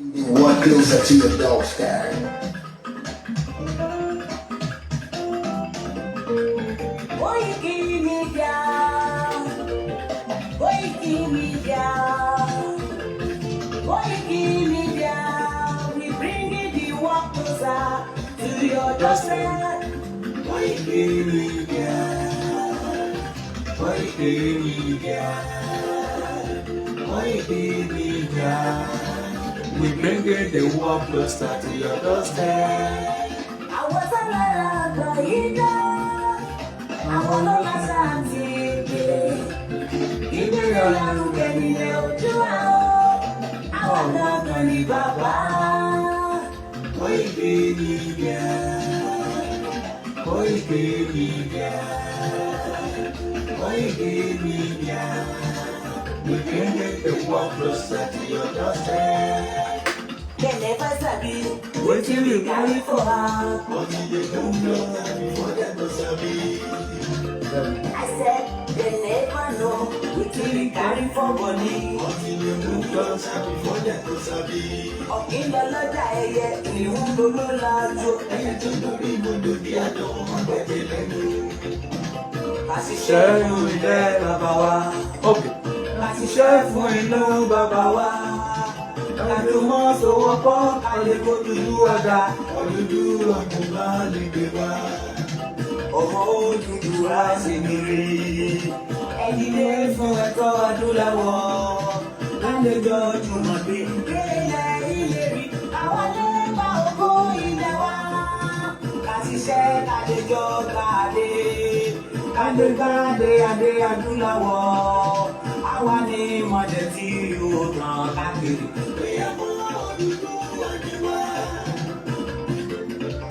What closer to your doorstep? Koiki Media, Koiki Media, Koiki Media, we bring the work closer to your doorstep. Koiki Media, Koiki Media, Koiki Media. We bring the world closer to your doorstep. Àwọn tó lára àgbà yìí dá, àwọn ló láṣà àti èdè. Ìgbéra lárugẹ nílẹ̀ Oòduà o, àwọn gangan ni bàbá. Koiki Media, Koiki Media, Koiki Media. We bring the world closer to your doorstep. Dem never sabi Wetin we carry for her. But e dey come closer before dem go sabi. I said they never know wetin we carry for body. But e dey move closer before dem go sabi. Ọ̀kín lọ lọ́jà, ẹyẹ ìhun ló lájò. Ẹyẹ tó dorí ibodò bí àdán ọgbẹ́dẹ lẹ́nu. Àṣìṣe Ṣẹ́yún ilé bàbá wa. Ká ṣiṣẹ́ fún ìlú bàbá wa. Kájùmọ̀ sowọ́pọ̀ ká lè kojú ọ̀gá. Òdúdú ọkùnrin lè gbé wá. Ọmọ Odùduwà sì nìrí. Ẹ dìde Fún ẹ̀tọ́ adúláwọ̀. Ká lè jọ jùmọ̀ gbé. Délẹ̀ ìlérí, àwa lè gba ògo ilẹ̀ wa. Ká ṣiṣẹ́ ká lè jọ gbàdé. Ká lè gbàdé adé adúláwọ̀. Àwa ní ìmọ̀lẹ̀ tí yóò tàn káàkiri. Ìyàwó Odùduwà ni wá.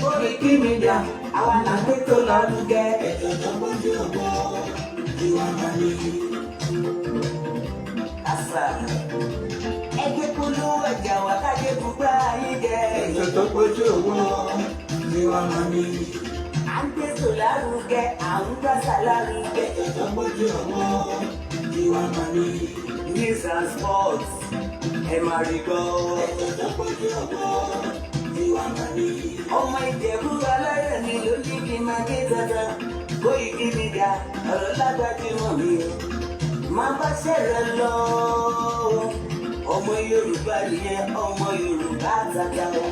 Koiki Media, àwa là ń gbé tó lárugẹ. Ètò tó gbójú owó tiwa máa ní. Àṣà ẹgbẹ́ polówó ọjà wà kájé gbogbo ayé jẹ. Ètò tó gbójú owó tiwa máa ní. À ń gbé tó lárugẹ, à ń gbàsà lárugẹ. Ètò tó gbójú owó tiwa máa ní. News and sports, ẹ máa rí gbọ́. Ètò tó gbójú owó tiwa máa ní. Ọmọ Ìjẹ̀bú alárẹ̀ mi ló ní kí n máa ké dandan. Koiki Media, ọ̀rọ̀ lágbájúmọ̀ mi o. Máa bá ṣẹ̀rẹ̀ lọ. Ọmọ Yorùbá nìyẹn, ọmọ Yorùbá àtàtà o.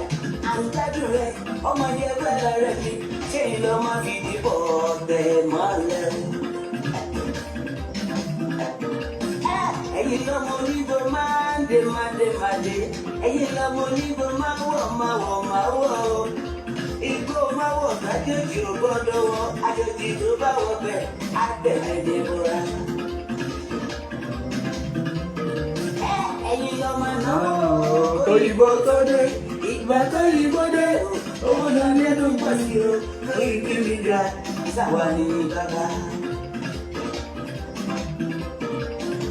À ń gbádùn rẹ̀, ọmọ Ìjẹ̀bú alárẹ̀ mi. Ṣé ìlọ máa fi dìbò ọ̀tẹ̀ mọ́lẹ̀? Ẹ̀yin lọ́mọ onígbò máa ń dé máa dé máa dé. Ẹ̀yin lọ́mọ onígbò máa wọ̀ máa wọ̀ máa wọ̀ o. Igbó máa wọ̀ kájòjì ò gbọ́dọ̀ wọ̀. Àjòjì tó bá wọ̀ bẹ̀ á tẹ̀lé ní bọ́ra. Ẹ̀yin lọ́mọ náà Òyìnbó tó dé, ìgbà tó yìnbó dé, owó náà lẹ́nu pọ̀ sí o. Koiki Media, sáwa ní bàbá.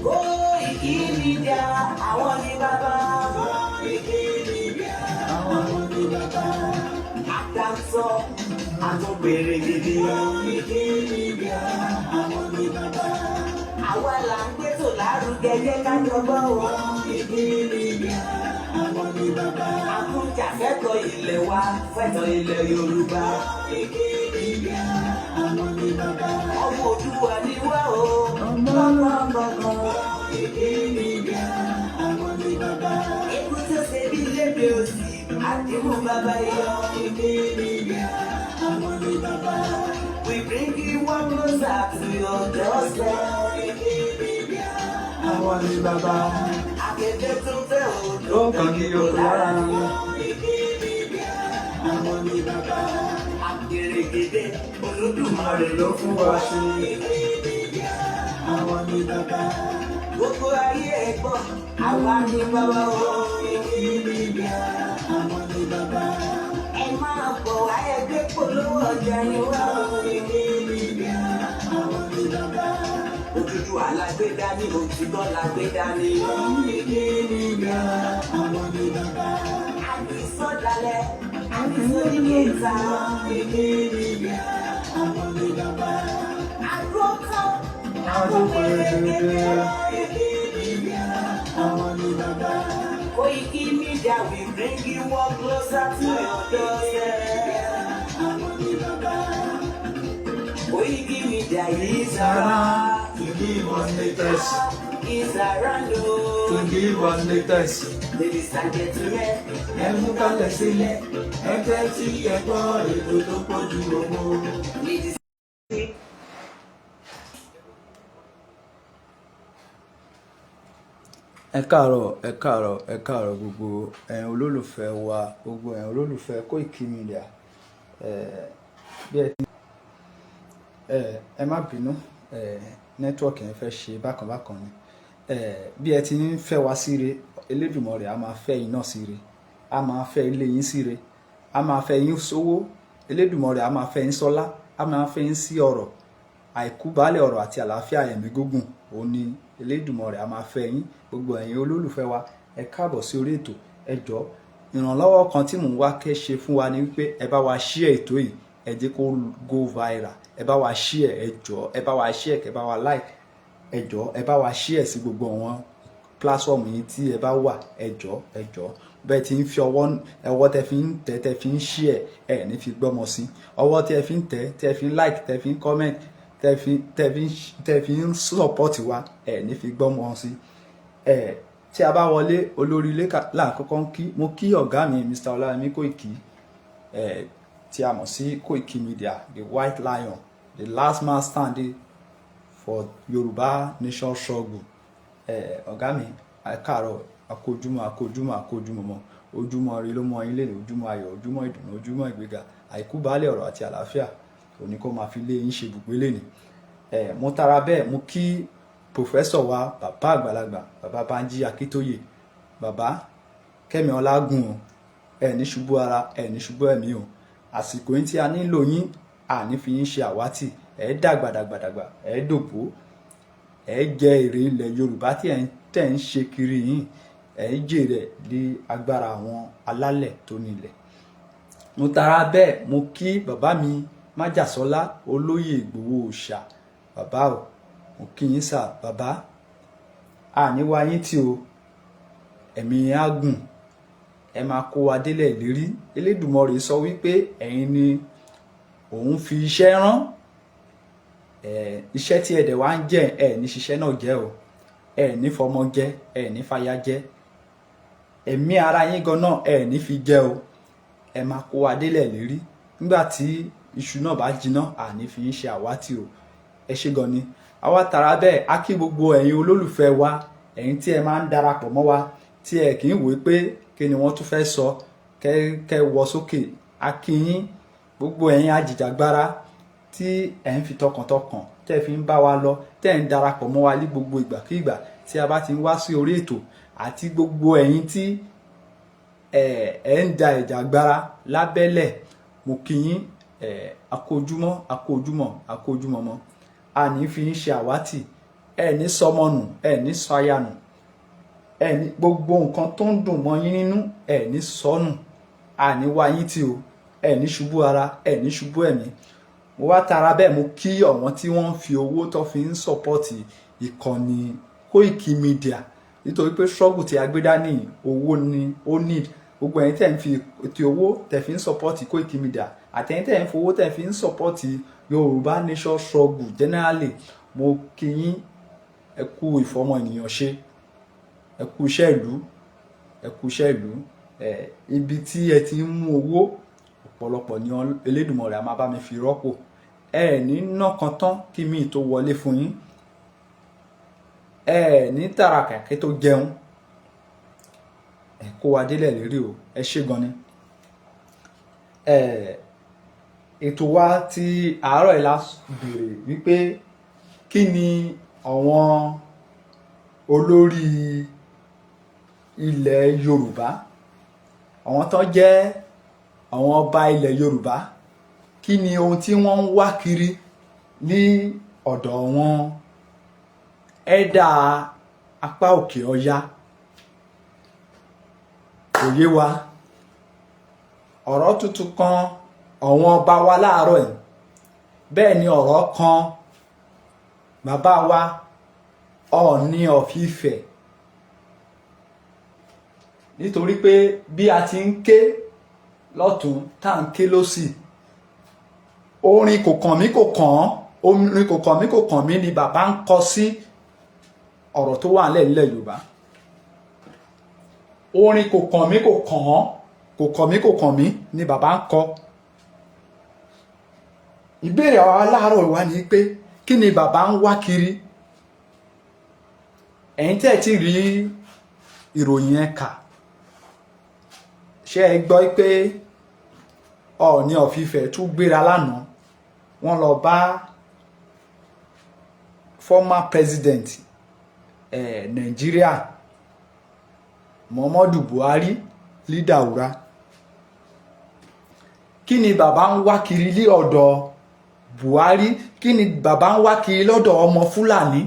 Koiki Media, àwọn ní bàbá. Koiki Media, àwọn ní bàbá. Àtàǹsọ àtúnpèrè gidi. Koiki Media, àwọn ní bàbá. Àwa là ń gbé tò lárugẹ, jẹ́ ká jọ gbọ́ o. Koiki Media, àwọn ní bàbá. Àkúnjà fẹ́tọ̀ ilẹ̀ wa, fẹ́tọ̀ ilẹ̀ Yorùbá. Koiki Media, àwọn ní bàbá. Ọmọ Oòduà ni wá o. Gbọ̀ngbọ̀ngbọ̀ngbọ̀n. Koiki Media, àwọn ní bàbá. Ikú tó ṣe bí lébe òsì, àdìmú bàbá yọ. Koiki Media, àwọn ní bàbá. We bring you one closer to your doorstep. Koiki Media, Àwọn ní bàbá. Akẹ́kẹ́ tó fẹ́ o. Ó kàn kí oko lára. Koiki Media, àwọn ní bàbá. Àgèrègèdè Olódùmarè Ló fún wa ṣe. Koiki Media, àwọn ní bàbá. Gbogbo ayé ẹ̀ gbọ́, àwa ní bàbá o. Koiki Media, àwọn ní bàbá. Ẹ máa bọ̀ wá, ẹgbẹ́ polówó ọjà ni wá o. Koiki Media, àwọn ní bàbá. Òdúdú alágbèdá ní òtítọ́ lágbèdá ní. Koiki Media, àwọn ní bàbá. Àdìsọ́dalẹ̀, àdìsọ́dìkẹta. Koiki Media, àwọn ní bàbá. Àdúrótán, àdúpẹ̀rẹ̀gẹ̀dẹ̀. Koiki Media, àwọn ní bàbá. Koiki Media. We bring you one closer to your doorstep. Koiki Media is around. To give us latest. Is around To o. give us latest. Ladies and gentlemen. Ẹ mú kálẹ̀ sílẹ̀, ẹ tẹ́tí ẹ gbọ́ ètò tó pọ̀jù owó. Ladies. Ẹ káàárọ̀, ẹ káàárọ̀, ẹ káàárọ̀, gbogbo ẹ̀yin olólùfẹ́ wa, gbogbo ẹ̀yin olólùfẹ́ Koiki Media. Bí ẹ ti ẹ má bínú, network yẹn fẹ́ ṣe bákan bákan ni. Bí ẹ ti ń fẹ́ wa síre, Elédùmarè á máa fẹ́ iná síre, á máa fẹ́ ilé yín síre, á máa fẹ́ yín sówó. Elédùmarè á máa fẹ́ yín sọ́lá, á máa fẹ́ yín sí ọrọ̀, àìkú baálẹ̀ ọrọ̀ àti àlàáfíà, ẹ̀mí gígùn, òun ni Elédùmarè á máa fẹ́ yín. Gbogbo ẹ̀yin olólùfẹ́ wa, ẹ káàbọ̀ sí orí ètò. Ẹ jọ̀ọ́, ìrànlọ́wọ́ kan tí mò ń wá kẹ́ ṣe fún wa ni wípé ẹ bá wa share ètò yìí, ẹ jẹ́ kó go viral. Ẹ bá wa share, ẹ jọ̀ọ́, ẹ bá wa share, kẹ́ bá wa like. Ẹ jọ̀ọ́, ẹ bá wa share sí gbogbo àwọn platform yìí tí ẹ bá wà. Ẹ jọ̀ọ́, ẹ jọ̀ọ́, bẹ́ẹ̀ tí ń fi ọwọ́ ẹwọ́ tẹ fi ń tẹ, tẹ fi ń share, ẹ ní fi gbọ́mọ sí. Ọwọ́ tẹ fi ń tẹ, tẹ fi ń like, tẹ fi ń comment, tẹ fi ń support wa, ẹ ní fi gbọ́mọ sí. Ẹ tí a bá wọlé, olórí ilé là ń kọ́kọ́ ń kí. Mo kí ọ̀gá mi, Mr. Ọláyẹmí Kóìkì, ẹ tí a mọ̀ sí Kóìkì Media, the white lion, the last man standing for Yorùbá nation struggle. Ẹ ọ̀gá mi, ẹ káàárọ̀, akójúmọ́, akójúmọ́, akójúmọ́ mọ́. Ojúmọ́ ire ló mọ́ yín lélẹ̀, ojúmọ́ ayọ̀, ojúmọ́ ìdùnnú, ojúmọ́ ìgbéga, àìkú baálẹ̀ ọ̀rọ̀ àti àlàáfíà òní kó máa fi lé yín ṣe ibùgbé lẹ́nìí. Ẹ mo tara bẹ́ẹ̀, mo kí professor wa, bàbá àgbàlagbà, bàbá Bánjí Akíntóyè. Bàbá kẹ́mi ọlágùn o, ẹ ní ṣubú ara, ẹ ní ṣubú ẹ̀mí o. Àsìkò yín tí a nílò yín, àní fi yín ṣe àwátì. Ẹ dàgbà dàgbà dàgbà, ẹ dògbó, ẹ jẹ èrè ilẹ̀ Yorùbá tí ẹ ń tẹ̀ ń ṣe kiri yìí, ẹ jèrè ní agbára àwọn alálẹ̀ tó nílẹ̀. Mo tara bẹ́ẹ̀, mo kí bàbá mi Májàsọ́lá, olóyè Ìgbòho Òòṣà. Bàbá o, mo kí yín sà. Bàbá, àníwá yín tí o, ẹ̀mí yín á gùn, ẹ máa kó wa délẹ̀ lérí. Elédùmarè sọ wípé ẹ̀yin ni òun fi iṣẹ́ rán. Iṣẹ́ tí ẹ dẹ̀ wá ń jẹ́, ẹ ní ṣiṣẹ́ náà jẹ́ o, ẹ ní fọmọ jẹ́, ẹ ní fàyà jẹ́, ẹ̀mí ara yín gan náà ẹ ní fi jẹ́ o. Ẹ máa kó wa délẹ̀ lérí. Nígbà tí iṣu náà bá jiná, àní fi ń ṣe àwátì o. Ẹ ṣé gan ni. Àwa tara bẹ́ẹ̀, á kí gbogbo ẹ̀yin olólùfẹ́ wa, ẹ̀yin tí ẹ máa ń darapọ̀ mọ́ wa, tí ẹ kì í wòó pé kí ni wọ́n tún fẹ́ sọ kẹ́ kẹ́ wọ sókè. Á kí yín, gbogbo ẹ̀yin ajìjàgbara tí ẹ̀ ń fi tọkàntọkàn tẹ́ fi ń bá wa lọ, tẹ́ ń darapọ̀ mọ́ wa ní gbogbo ìgbàkígbà tí a bá ti ń wá sí orí ètò, àti gbogbo ẹ̀yin tí ẹ ń da ìjàgbara lábẹ́lẹ̀, mo kí yín. Ẹ akójúmọ́, akójúmọ́, akójúmọ́ mọ́. Àní fi ń ṣe àwátì. Ẹ ní sọmọnù, ẹ ní sọ aya nù, ẹ ní gbogbo nǹkan tó ń dùn mọ́ yín nínú, ẹ ní sọnù. Àní wá yín tí o, ẹ ní ṣubú ara, ẹ ní ṣubú ẹ̀mí. Mo wá tara bẹ́ẹ̀, mo kí ọ̀wọ́n tí wọ́n ń fi owó tó fi ń support ìkànnì Koiki Media, nítorí pé struggle tí a gbé dání, owó ni ó need. Gbogbo ẹ̀yin tẹ̀ ń fi ti owó tẹ̀ fi ń support Koiki Media, àtẹ̀yin tẹ̀ ń fowó tẹ̀ fi ń support Yorùbá nation struggle generally, mo kí yín. Ẹ kú ìfọmọ ènìyàn ṣe, ẹ kú iṣẹ́ ìlú, ẹ kú iṣẹ́ ìlú. Ẹ ibi tí ẹ ti ń mú owó ọ̀pọ̀lọpọ̀ ní, Elédùmarè á máa bá mi fi rọ́pò. Ẹ ní ná kan tán kí mi tó wọlé fún yín. Ẹ ní tàràkà kí tó jẹun. Ẹ kó wa délẹ̀ lérí o. Ẹ ṣé gan ni. Ẹ ètò wa ti àárọ̀ yìí la béèrè wípé kí ni àwọn olórí ilẹ̀ Yorùbá, àwọn tó jẹ́ àwọn ọba ilẹ̀ Yorùbá, kí ni ohun tí wọ́n ń wá kiri ní ọ̀dọ̀ wọn ẹ̀dà apá òkè ọya? Kò yé wa. Ọ̀rọ̀ tuntun kan àwọn ọba wa láàárọ̀ yìí. Bẹ́ẹ̀ ni ọ̀rọ̀ kan bàbá wa Ọọ̀ni of Ifẹ̀. Nítorí pé bí a ti ń ké lọ́tún, tá à ń ké lósì, orin "Kò kàn mí, kò kàn án", orin "Kò kàn mí, kò kàn mí" ni bàbá ń kọ sí ọ̀rọ̀ tó wà nílẹ̀ nílẹ̀ Yorùbá. Orin "Kò kàn mí, kò kàn án", "Kò kàn mí, kò kàn mí" ni bàbá ń kọ. Ìbéèrè àwa aláàárọ̀ wa ni pé, kí ni bàbá ń wá kiri? Ẹ̀yin tẹ́ ẹ̀ tí rí ìròyìn yẹn kà, ṣé ẹ gbọ́ pé Ọọ̀ni of Ifẹ̀ tún gbéra lánàá? Wọ́n lọ bá former president Nàìjíríà, Muhammadu Buhari, ní Daura. Kí ni bàbá ń wá kiri ní ọ̀dọ̀ Buhari? Kí ni bàbá ń wá kiri lọ́dọ̀ ọmọ Fúlàní,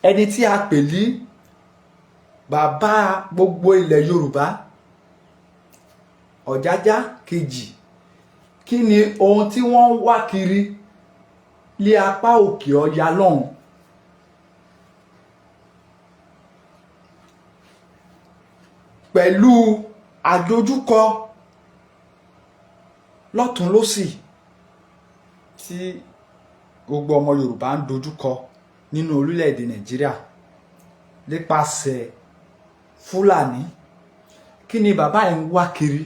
ẹni tí a pè ní bàbá gbogbo ilẹ̀ Yorùbá, Ọ̀jájá kejì? Kí ni ohun tí wọ́n ń wá kiri lé apá òkè ọya lọ́hùn? Pẹ̀lú àdojúkọ lọ́tún lọ́sì tí gbogbo ọmọ Yorùbá ń dojúkọ nínú orílẹ̀-èdè Nàìjíríà nípasẹ̀ Fúlàní, kí ni bàbá yẹn ń wá kiri?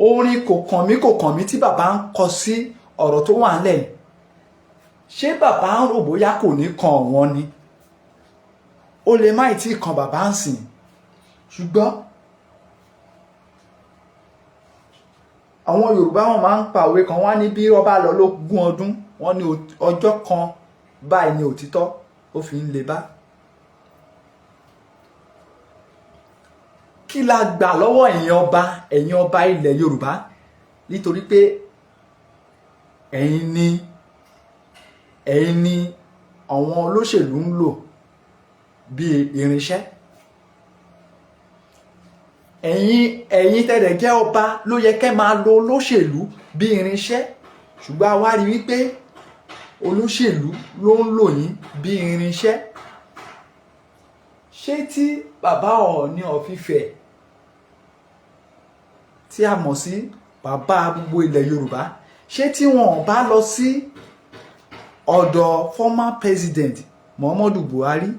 Orin "Kò kàn mí, kò kàn mí" tí bàbá ń kọ sí ọ̀rọ̀ tó wà ńlẹ̀ yìí, ṣé bàbá ń rò bóyá kò ní kan wọ́n ni? Ó lè má tí ì kan bàbá ń sìn, ṣùgbọ́n àwọn Yorùbá, wọn máa ń pa òwe kan, wọ́n ní bí wọ́n bá lọ lógún ọdún, wọ́n ní ọjọ́ kan báyìí ni òtítọ́ ó fi ń le bá. Kí la gbà lọ́wọ́ ẹ̀yin ọba, ẹ̀yin ọba ilẹ̀ Yorùbá? Nítorí pé ẹ̀yin ni àwọn olóṣèlú ń lò bíi irinṣẹ́. Ẹ̀yin tẹ̀lẹ̀ jẹ́ ọba ló yẹ kẹ́ máa lo olóṣèlú bí irinṣẹ́, ṣùgbọ́n a wá rí wípé olóṣèlú ló ń lò yín bí irinṣẹ́. Ṣé tí bàbá Ọọ̀ni of Ifẹ̀, tí a mọ̀ sí bàbá gbogbo ilẹ̀ Yorùbá, ṣé tí wọn ò bá lọ sí ọ̀dọ̀ former president Muhammadu Buhari,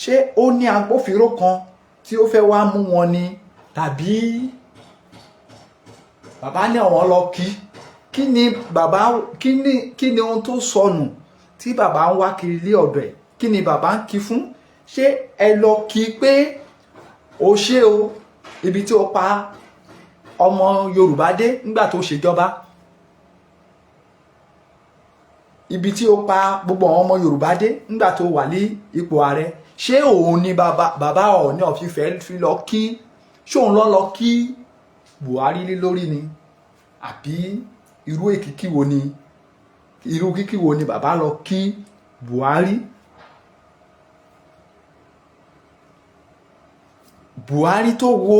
ṣé ó ní agbófinró kan tí ó fẹ́ wá mú wọn ni, tàbí bàbá ní àwọn lọ kí? Kí ni bàbá, kí ni ohun tó sọnù tí bàbá ń wá kiri lé ọ̀dọ̀ ẹ̀? Kí ni bàbá ń kí fún? Ṣé ẹ lọ kí pé o ṣé o, ibi tí o pa ọmọ Yorùbá dé nígbà tó ṣèjọba, ibi tí ó pa gbogbo àwọn ọmọ Yorùbá dé nígbà tó wà ní ipò ààrẹ? Ṣé òun ni bàbá Ọọ̀ni of Ifẹ̀ fi lọ kí? Ṣé òun lọ lọ kí Buhari lé lórí ni, àbí irú èkìkí wo ni, irú kíkí wo ni bàbá lọ kí Buhari? Buhari tó wo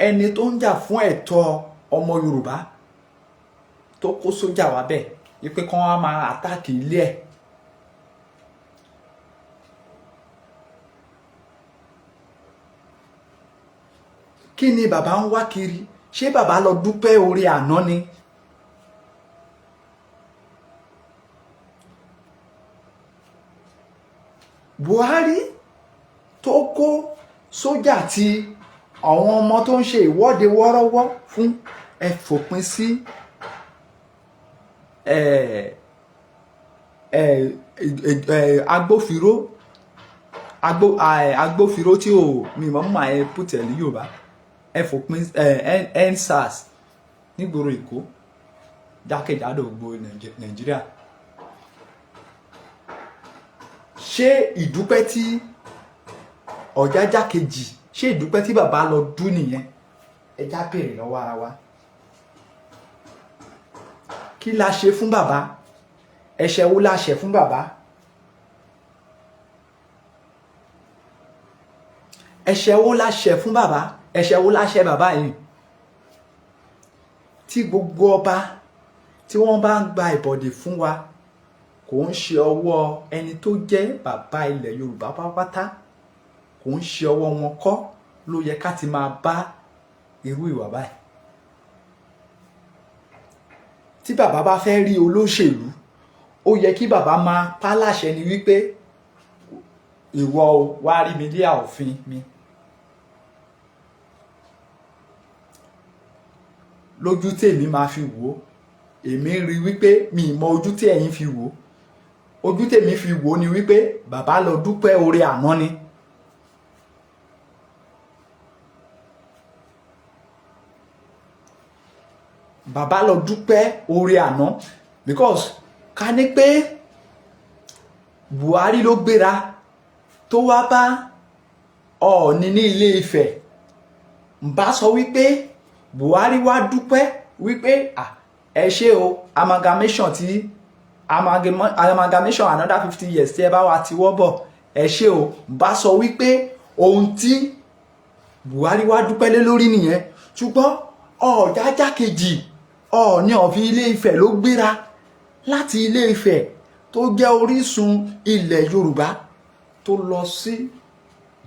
ẹni tó ń jà fún ẹ̀tọ́ ọmọ Yorùbá, tó kó sójà wá bẹ́ẹ̀ wípé kán wá máa attack ilé ẹ̀. Kí ni bàbá ń wá kiri? Ṣé bàbá lọ dúpẹ́ orí àná ni? Buhari tó kó sójà ti àwọn ọmọ tó ń ṣe ìwọ́de wọ́rọ́wọ́ fún ẹ fòpin sí ẹ ẹ ẹ agbófinró agbófinró tí ò mi mọ̀ mọ́ ẹ pùtẹ̀ ní Yorùbá, ẹ fòpin ẹ EndSARS nígboro Èkó, jákèjádò gbogbo Nàìjíríà. Ṣé ìdúpẹ́ tí Ọ̀jájá kejì, ṣé ìdúpẹ́ tí bàbá lọ dún nìyẹn? Ẹ já béèrè lọ́wọ́ ara wa, kí la ṣe fún bàbá? Ẹ̀ṣẹ̀ wo la ṣẹ̀ fún bàbá? Ẹ̀ṣẹ̀ wo la ṣẹ̀ fún bàbá? Ẹ̀ṣẹ̀ wo la ṣẹ̀ bàbá yìí tí gbogbo ọba tí wọ́n bá ń gba ìbọ̀dè fún wa, kò ń ṣe ọwọ́ ẹni tó jẹ́ bàbá ilẹ̀ Yorùbá pátápátá? Kò ń ṣe ọwọ́ wọn kọ́ ló yẹ ká ti máa bá irú ìwà báyìí. Tí bàbá bá fẹ́ rí olóṣèlú, ó yẹ kí bàbá máa pa láṣẹ ni wípé, "Ìwọ o, wá rí mi ní ààfin mi." Lójú tèmi máa fi wò ó, èmi rí wípé, mi ì mọ ojú tí ẹ̀yin fi wò ó, ojú tèmi fi wò ó ni wípé bàbá lọ dúpẹ́ oore àná ni. Bàbá lọ dúpẹ́ oore àná, because ká ní pé Buhari ló gbéra tó wá bá Ọọ̀ni ní Ilé Ifẹ̀, ń bá sọ wípé Buhari wá dúpẹ́ wípé, "Ẹ ṣé o, amalgamation tí amalgamation another 50 years tí ẹ bá wa tiwọ́ bọ̀, ẹ ṣé o." Ń bá sọ wípé ohun tí Buhari wá dúpẹ́ lé lórí nìyẹn. Ṣùgbọ́n Ọ̀jájá kejì, Ọọ̀ni of Ilé Ifẹ̀, ló gbéra láti Ilé Ifẹ̀ tó jẹ́ orísun ilẹ̀ Yorùbá tó lọ sí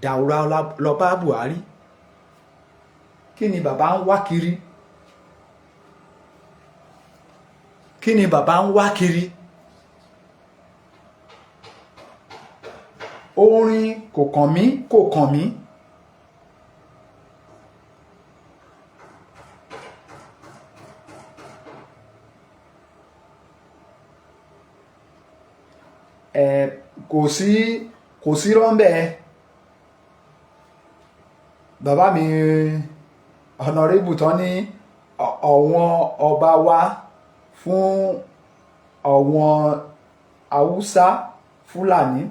Daura lọ bá Buhari. Kí ni bàbá ń wá kiri? Kí ni bàbá ń wá kiri? Orin kò kàn mí, kò kàn mí. Ẹ kò sí rọ́ńbẹ́. Bàbá mi honourable tán ní ọ̀wọ́n ọba wa fún ọ̀wọ́n Haúsá Fúlàní,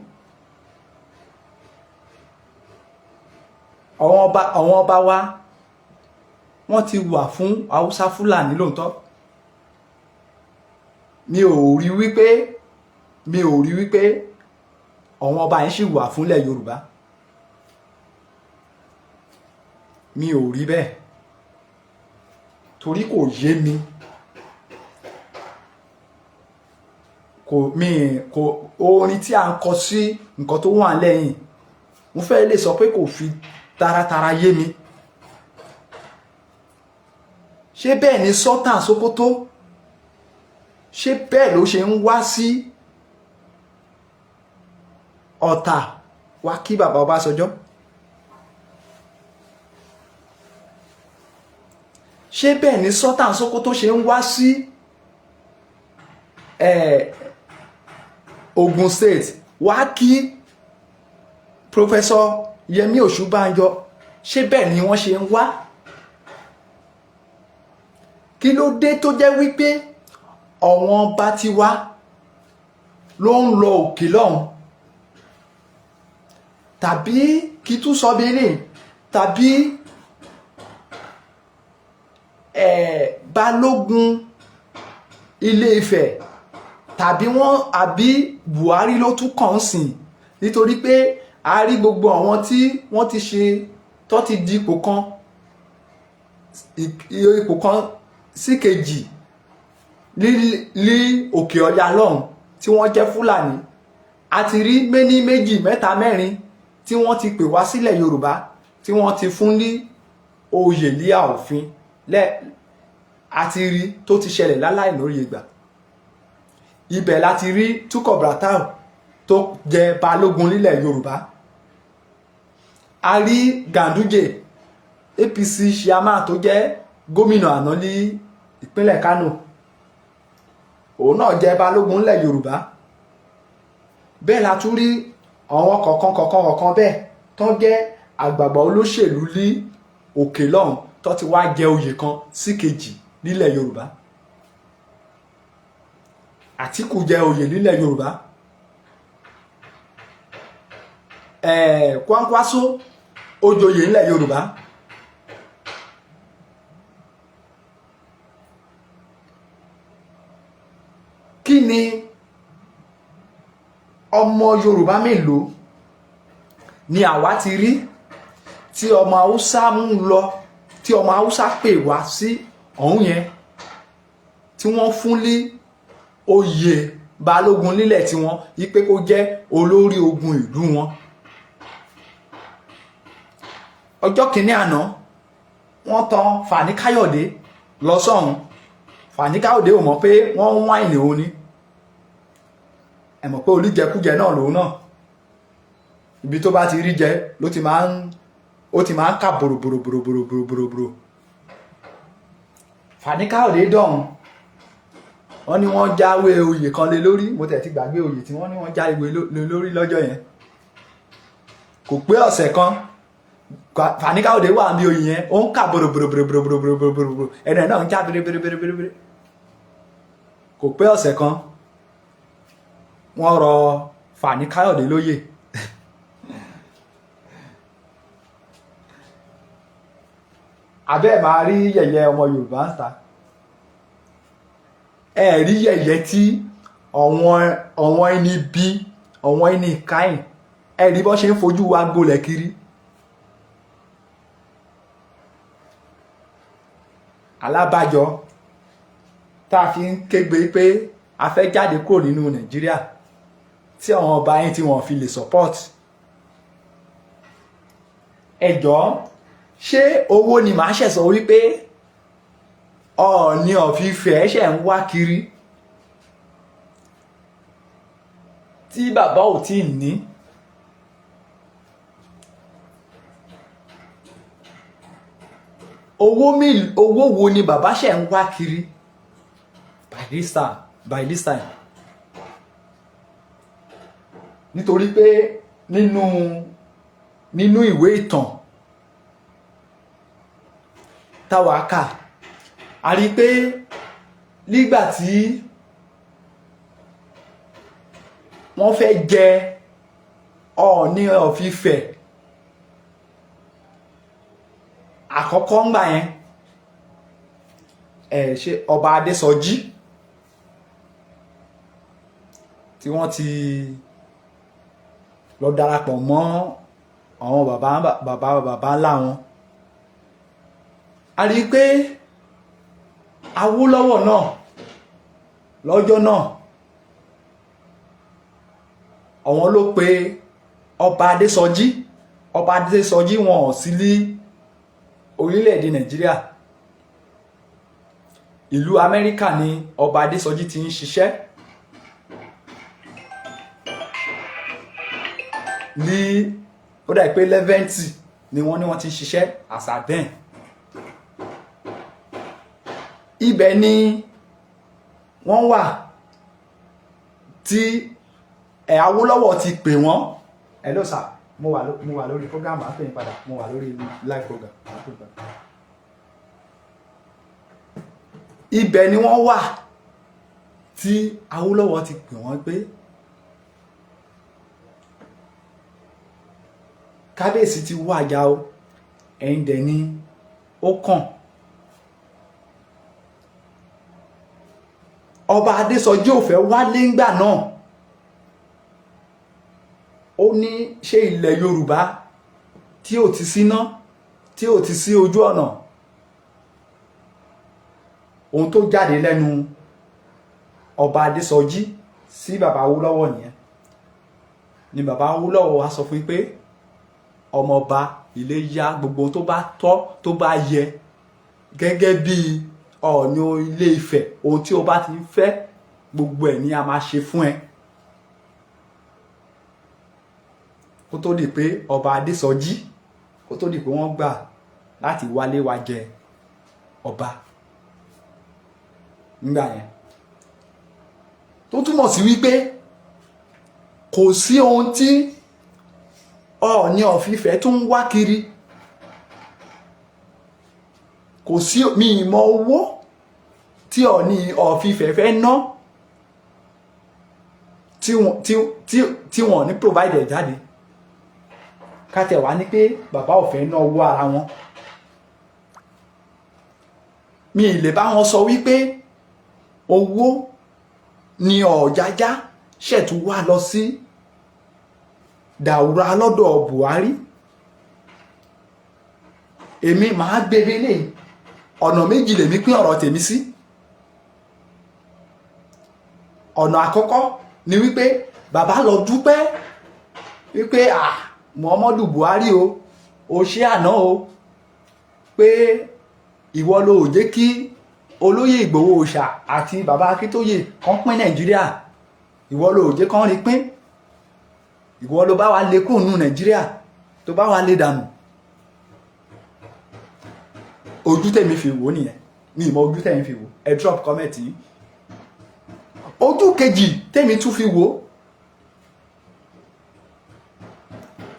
àwọn ọba wa, wọ́n ti wà fún Haúsá Fúlàní lóòótọ́. Mi ò rí wípé àwọn ọba yẹn sì wà fúnlẹ̀ Yorùbá. Mi ò rí bẹ́ẹ̀ torí kò yé mi. Kò mi kò orin tí a ń kọ sí nǹkan tó wà lẹ́yìn, mo fẹ́ lè sọ pé kò fi taratara yé mi. Ṣé bẹ́ẹ̀ ni Sultan Sokoto? Ṣé bẹ́ẹ̀ ló ṣe ń wá sí Ọ̀tà wá kí bàbá Ọbásanjọ́? Ṣé bẹ́ẹ̀ ni Sultan Sokoto ṣe ń wá sí Ogun State wá kí Professor Yẹmí Ọ̀ṣínbàjò? Ṣé bẹ́ẹ̀ ni wọ́n ṣe ń wá? Kí ló dé tó jẹ́ wípé àwọn ọba tiwa ló ń lọ òkè lọ́hùn? Tàbí kí tún sọ bí eléyìí, tàbí Balógun Ilé Ifẹ̀, tàbí wọ́n àbí Buhari ló tún kàn sìn? Nítorí pé a rí gbogbo àwọn tí wọ́n ti ṣe tó ti di ipò kan, ipò kan sí kejì ní òkè ọya lọ́hùn tí wọ́n jẹ́ Fúlàní. A ti rí méní, méjì, mẹ́ta, mẹ́rin tí wọ́n ti pè wá sílẹ̀ Yorùbá, tí wọ́n ti fún ní oyè ní àòfin lẹ́. A ti rí tó ti ṣẹlẹ̀ láláì lórí ìgbà. Ibẹ̀ la ti rí Túkọ̀ Buratai tó jẹ balógun nílẹ̀ Yorùbá. A rí Ganduje, APC chairman tó jẹ́ gómìnà àná ní ìpínlẹ̀ Kano, òun náà jẹ́ balógun nílẹ̀ Yorùbá. Bẹ́ẹ̀ la tún rí àwọn kọ̀ọ̀kan kọ̀ọ̀kan kọ̀ọ̀kan bẹ́ẹ̀ tó jẹ́ àgbààgbà olóṣèlú ní òkè lọ́hùn tó ti wá jẹ oyè kan sí kejì nílẹ̀ Yorùbá. Àtíkù jẹ oyè nílẹ̀ Yorùbá, Kwankwaso ó joyè nílẹ̀ Yorùbá. Kí ni ọmọ Yorùbá mélòó ni àwa ti rí tí ọmọ Haúsá ń lọ, tí ọmọ Haúsá pè wá sí ọ̀hún yẹn, tí wọ́n fún ní oyè balógun nílẹ̀ tiwọn, wípé kó jẹ́ olórí ogun ìlú wọn? Ọjọ́ kìíní àná, wọ́n tan Fani Káyọ̀dé lọ sọ́hun. Fani Káyọ̀dé ò mọ̀ pé wọ́n ń wáìnì òun ni. Ẹ mọ̀ pé oníjẹkújẹ náà lòun náà, ibi tó bá ti rí jẹ ló ti máa ń ó ti máa ń kà bòròbòròbòròbòròbòrò. Fani Káyọ̀dé dọ̀hún, wọ́n ní wọ́n jáwé oyè kan lé lórí. Mo tẹ̀ ti gbàgbé oyè tí wọ́n ní wọ́n jáwé lé lórí lọ́jọ́ yẹn. Kò pé ọ̀sẹ̀ kan, Fani Káyọ̀dé wà ní oyè yẹn, ó ń kà bòròbòròbòròbòròbòrò, ẹnu ẹ̀ náà ń já bèrèbèrèbèrè. Kò pé ọ̀sẹ̀ kan, wọ́n rọ Fani Káyọ̀dé lóyè. Abẹ́ ẹ̀ máa rí yẹ̀yẹ́ ọmọ Yorùbá ń ta. Ẹ rí yẹ̀yẹ́ tí àwọn ẹni bí àwọn ẹni káyìn, ẹ rí bọ́ ṣe ń fojú wa gbolẹ̀ kiri. Alábàjọ tá a fi ń kégbe pé a fẹ́ jáde kúrò nínú Nàìjíríà, tí àwọn ọba yín tí wọ́n fi lè support. Ẹ jọ̀ọ́, ṣé owó ni màá ṣẹ̀ sọ wípé Ọọ̀ni of Ifẹ̀ ṣẹ̀ ń wá kiri tí bàbá ò tí ì ní? Owó mi, owó wo ni bàbá ṣẹ̀ ń wá kiri by this time? Nítorí pé nínú ìwé ìtàn táwa kà, a rí i pé nígbà tí wọ́n fẹ́ jẹ Ọọ̀ni of Ifẹ̀ àkọ́kọ́ ńgbà yẹn, ẹ̀ ṣe ọba Adésọjí tí wọ́n ti lọ darapọ̀ mọ́ àwọn bàbá bàbá bàbá ńlá wọn, a rí i pé Awólọ́wọ̀ náà lọ́jọ́ náà, àwọn ló pe ọba Adésọjí. Ọba Adésọjí, wọn ò sí ní orílẹ̀-èdè Nàìjíríà, ìlú Amẹ́ríkà ni ọba Adésọjí ti ń ṣiṣẹ́ ní. Ó dà pé lẹ́vẹ́ǹtì ni wọ́n ní wọ́n ti ń ṣiṣẹ́ as at then. Ibẹ̀ ni wọ́n wà tí ẹ̀ Awólọ́wọ̀ ti pè wọ́n. Hello sir, mo wà lórí program, à ń pè yín padà. Mo wà lórí live program, à ń pè yín padà. Ibẹ̀ ni wọ́n wà tí Awólọ́wọ̀ ti pè wọ́n pé kábíyèsí ti wàjà o, ẹ̀yin dẹ̀ ni ó kàn. Ọba Adésọjí ò fẹ́ wálé ńgbà náà. Ó ní ṣé ilẹ̀ Yorùbá tí ò ti síná, tí ò ti sí ojú ọ̀nà, ohun tó jáde lẹ́nu ọba Adésọjí sí bàbá Awólọ́wọ̀ nìyẹn. Ni bàbá Awólọ́wọ̀ wá sọ fún pé ọmọọba ilé yá, gbogbo ohun tó bá tọ́, tó bá yẹ gẹ́gẹ́ bí Ọọ̀ni Ilé Ifẹ̀, ohun tí o bá ti ń fẹ́, gbogbo ẹ̀ ni a máa ṣe fún ẹ. Kó tó di pé ọba Adésọjí, kó tó di pé wọ́n gbà láti wálé wá jẹ ọba nígbà yẹn, tó túmọ̀ sí wípé kò sí ohun tí Ọọ̀ni of Ifẹ̀ tún ń wá kiri. Kò sí mi ìmọ̀ owó tí Ọọ̀ni of Ifẹ̀ fẹ́ ná tí wọ́n ní provide jáde. Ká tẹ̀ wá ní pé bàbá ò fẹ́ ná owó ara wọn, mi ì lè bá wọn sọ wípé owó ni Ọ̀jájá ṣẹ̀tú wá lọ sí Dàúrà lọ́dọ̀ Buhari. Èmi màá gbé lé ọ̀nà méjì lèmi pín ọ̀rọ̀ tèmi sí. Ọ̀nà àkọ́kọ́ ni wípé bàbá lọ dúpẹ́ wípé, ah, Muhammadu Buhari o. O ṣé àná o, pé ìwọ ló ò jẹ́ kí olóyè Ìgbòho Òòṣà àti bàbá Akíntóyè kan pín Nàìjíríà. Ìwọ ló ò jẹ́ kán rí pín. Ìwọ ló bá wa lé kúrò nínú Nàìjíríà, tó bá wa lé dànù. Ojú tèmi fi wò nìyẹn. Mi ì mọ ojú tèmi fi wò. Ẹ drop comment yìí. Ojú kejì tèmi tún fi wò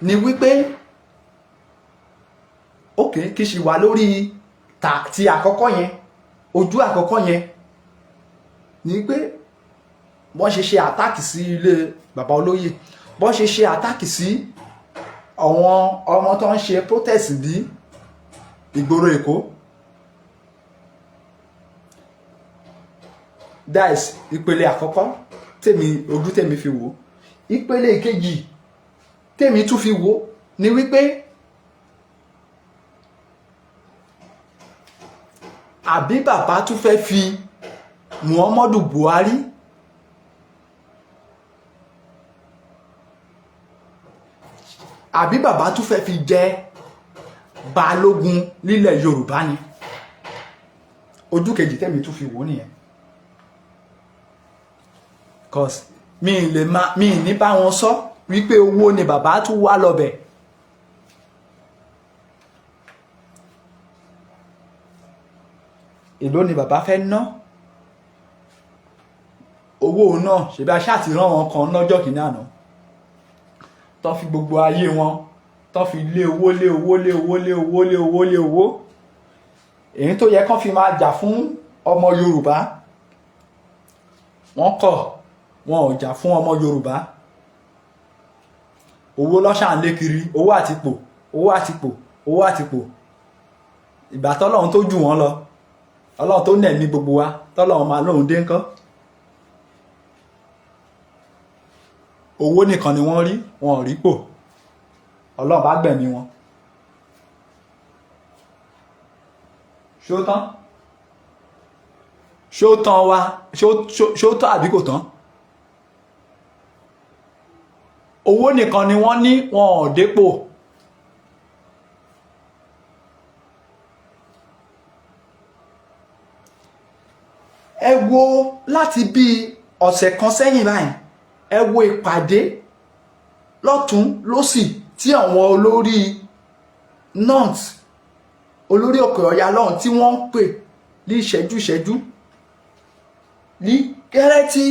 ni wípé, ok, kì í ṣe wà lórí ta ti àkọ́kọ́ yẹn. Ojú àkọ́kọ́ yẹn ni pé wọ́n ṣe ṣe attack sí ilé bàbá olóyè, bọ́n ṣe ṣe attack sí àwọn ọmọ tó ń ṣe protest ní ìgboro Èkó. That is ìpele àkọ́kọ́ tèmi, ojú tèmi fi wò. Ìpele kejì tèmi tún fi wò ni wípé, àbí bàbá tún fẹ́ fi Muhammadu Buhari àbí bàbá tún fẹ́ fi jẹ balógun nílẹ̀ Yorùbá ni? Ojú kejì tèmi tún fi wò nìyẹn, cause mi lè ma mi ní bá wọn sọ wípé owó ni bàbá tún wá lọ́bẹ̀. Èló ni bàbá fẹ́ ná owó náà? Ṣèbí aṣáà ti rán wọn kan lọ́jọ́ kìíní àná tó fi gbogbo ayé wọn tó fi lé owó, lé owó, lé owó, lé owó, lé owó, lé owó, èyí tó yẹ kán fi máa jà fún ọmọ Yorùbá. Wọ́n kọ̀, wọn ò jà fún ọmọ Yorùbá. Owó lọ́ṣà ń lé kiri, owó àtipò, owó àtipò, owó àtipò. Ìgbà tọ́lọ́run tó jù wọ́n lọ, Ọlọ́run tó nẹ̀mí gbogbo wa, tọ́lọ́run máa lóhun dé ńkọ́? Owó nìkan ni wọ́n rí, wọn ò rí pò. Ọlọ́run bá gbẹ̀mí wọn. Ṣó tán? Ṣó tán wa? Ṣó tán àbí kò tán? Owó nìkan ni wọ́n ní, wọn ò dépò. Ẹ wo láti bí ọ̀sẹ̀ kan sẹ́yìn báyìí, ẹ wo ìpàdé lọ́tún lọ́sì tí àwọn olórí north, olórí òkè ọ̀yà lọ́hùn, tí wọ́n ń pè ní ìṣẹ́jú ìṣẹ́jú ní gẹ́rẹ́ tí